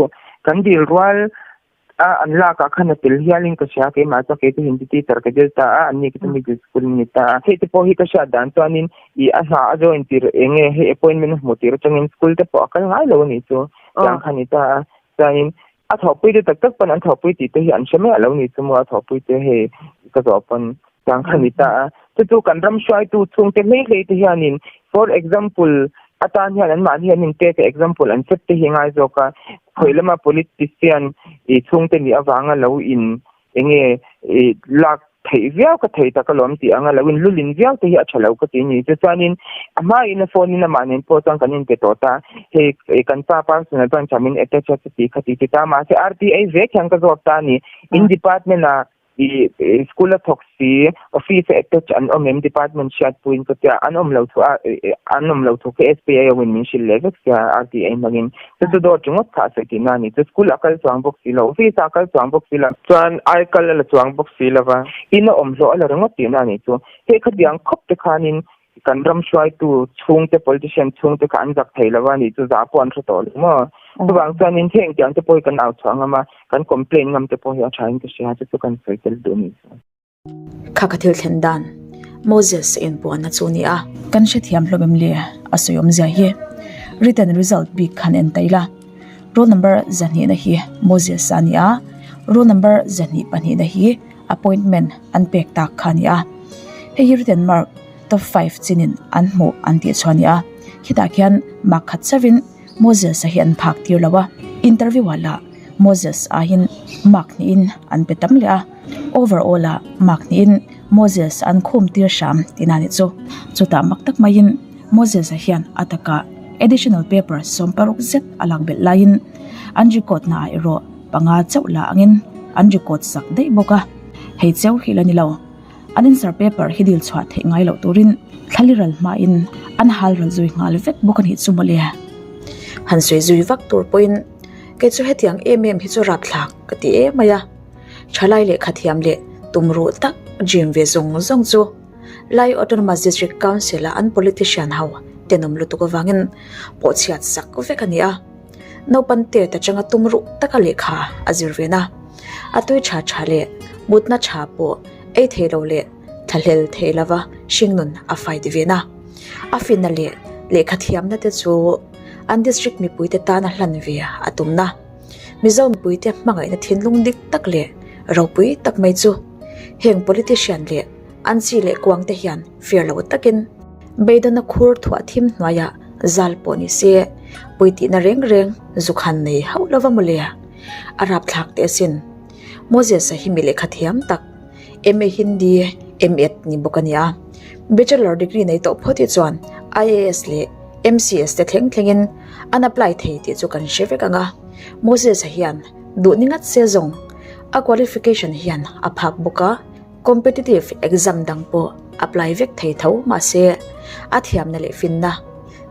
kan dil rual a an lak ah khan a tel hial in ka hria keimah chuan kei chu hindi teacher ka dil ta a an ni chu middle school an ni ta a hei te pawh hi ka hriat dan chuan in ih a hna a join tir eng nge hei appointment a hmuh tir atangin school te pawh a kal ngai lo a nih chu tiang kha a ni ta a chuanin a thawhpui te tak tak pawn an thawhpui tih te hi an hre miah lo a nih chu maw a thawhpui te hei ka zawh pawn tiang kha a ni ta a chu chu kan ram hruaitu chhungte hlei hlei te hianin for example atan hian anmahni an inpek a example an set te hi a ngai zawk a Khawi lama politician i chhungte nih avanga lo in enge i lak Theih viau ka thei tak alawm tih anga lo in lulin viau te hi a tha lo ka ti ni. Tichuanin a hmaiin a phone in amah nen pawh chuan kan inpe tawh ta. Hei kan pa personal branch ah min attach a chuti kha ti ti ta. Mahse RTA vek hian ka zawt ta a ni. In department ah i school a thawk si office a attach an awm em department hriatpuiin ka tia an awm lo thu a an awm lo thu kha SPA ho in min hrilh leh vek sia RTA hmangin. Chu chu dawt ringawt kha a sawi tihna a ni. Chu school a kal chuang bawk si lo, office ah a kal chuang bawk si lo. Chuan ai kal a la chuang bawk si lo va. In a awm hlawh a la ringawt tihna a nih chu. Hei khatiang khawp te khanin kan ram hruaitu chhungte, politician chhungte kha an zak thei lo va a nih chu, zah pawh an hre tawh lo maw? Chuvang chuanin heng tiang te pawh hi kan au chhuah ngam a, kan complain ngam te pawh hi a thain ka hria, chu chu kan sawi tel duh a nih chu. Kha ka thil thlen dan Moses inpuanna chu ni a. Kan hrethiam hlawm em le? A sawi awmzia hi written result bik khan en ta ila. Roll number zahnihna hi Moses a ni a, roll number zahnih pahnihna hi appointment an pek tak kha a ni a. Hei hi written mark top five chinin an hmuh an tih chu a ni a. Khitah khian mark khat chauhin Moses a hi an phak tir lo a, interview ah lah Moses aiin mark hnihin an pe tam leh a. Overall ah mark hnihin Moses an khum tir hram tihna a nih chu. Chutah mak tak maiin Moses a hian a takah additional paper 16 zet a lak belh laiin an record na ah erawh panga chauh la angin an record sak daih bawk a. Hei cheu hi la ni lo. An answer paper hi dil chhuah theih ngai loh turin thlali ral hmain an hal ral zui nghal vek bawk a nih chu mawle. Han sawi zui vak tur pawhin kei chu hetiang em em hi chu rapthlak ka ti em mai a. Thalai lehkha thiam leh tumruh tak dream ve zawng zawng chu Lai Autonomous District Council a an politician ho tenawm lutuk avangin pawhchhiat sak vek a ni a. Naupan tet atanga tumruh taka lehkha a zir ve na. A tui tha tha leh mutna tha pawh ei thei lo leh thlahlel thei lova hringnun a fight ve na. A finna leh lehkha thiamna te chu an district mipuite tana hlan ve a tumna. Mizo mipuite hmangaihna thinlung dik tak leh ropui tak mai chu heng politician leh an chi leh kuang te hian fair lo takin beidawna khur thuah thim hnuaiah zal pawh ni se puitihna reng reng zukhan nei hauh lova mawle a rapthlak teh asin. Moses-a hi mi lehkha thiam tak MA Hindi M.Ed ni bawk a ni a, Bachelor degree nei tawh phawt hi chuan IAS leh MCS te thleng thlengin an apply thei tih chu kan hre vek ang a, Moses-a hian duh ni ngat se zawng a qualification hian a phak bawk a, competitive exam dang pawh apply vek thei tho mahse a thiamna leh finna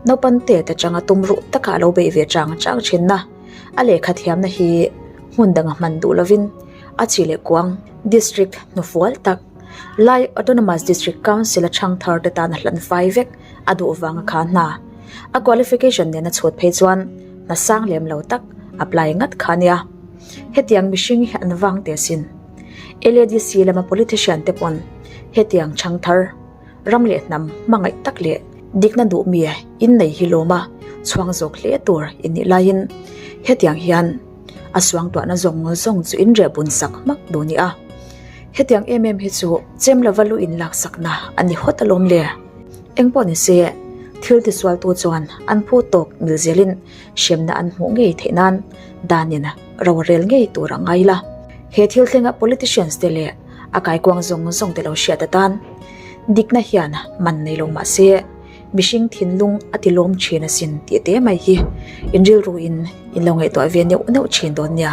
naupang tet atanga tumruh taka a lo beih ve chang chang thinna a lehkha thiamna hi hmun danga hman duh lovin a chi leh kuang district hnufual tak Lai Autonomous District Council a chhang thar te tan a hlan fai vek. A duh vang a kha hna. A qualification nen a chhut phei chuan hna sang lem lo tak apply ngat kha nia. Hetiang mihring hi an vang teh sin. LADC lama politician te pawn hetiang chhang thar, ram leh hnam hmangaih tak leh dikna duh mi in nei hi lawm a chhuang zawk hle tur in nih laiin hetiang hian a suangtuahna zawng zawng chu in reh bun sak hmak duh nia. Hetiang em em hi chu chem lova lu in laksakna a ni hawt alawm le. Engpawh ni se, thil tisualtu chuan an phu tawk mil zelin hremna an hmuh ngei theih nan danin rorel ngei tur a ngai la. He thil thlenga politicians te leh a kaikuang zawng zawng te lo hriat atan dikna hian man nei lo mah se, mihring thinlung a ti lawm thin asin tih te mai hi in rilruin in lo ngaihtuah ve neuh neuh thin dawn nia.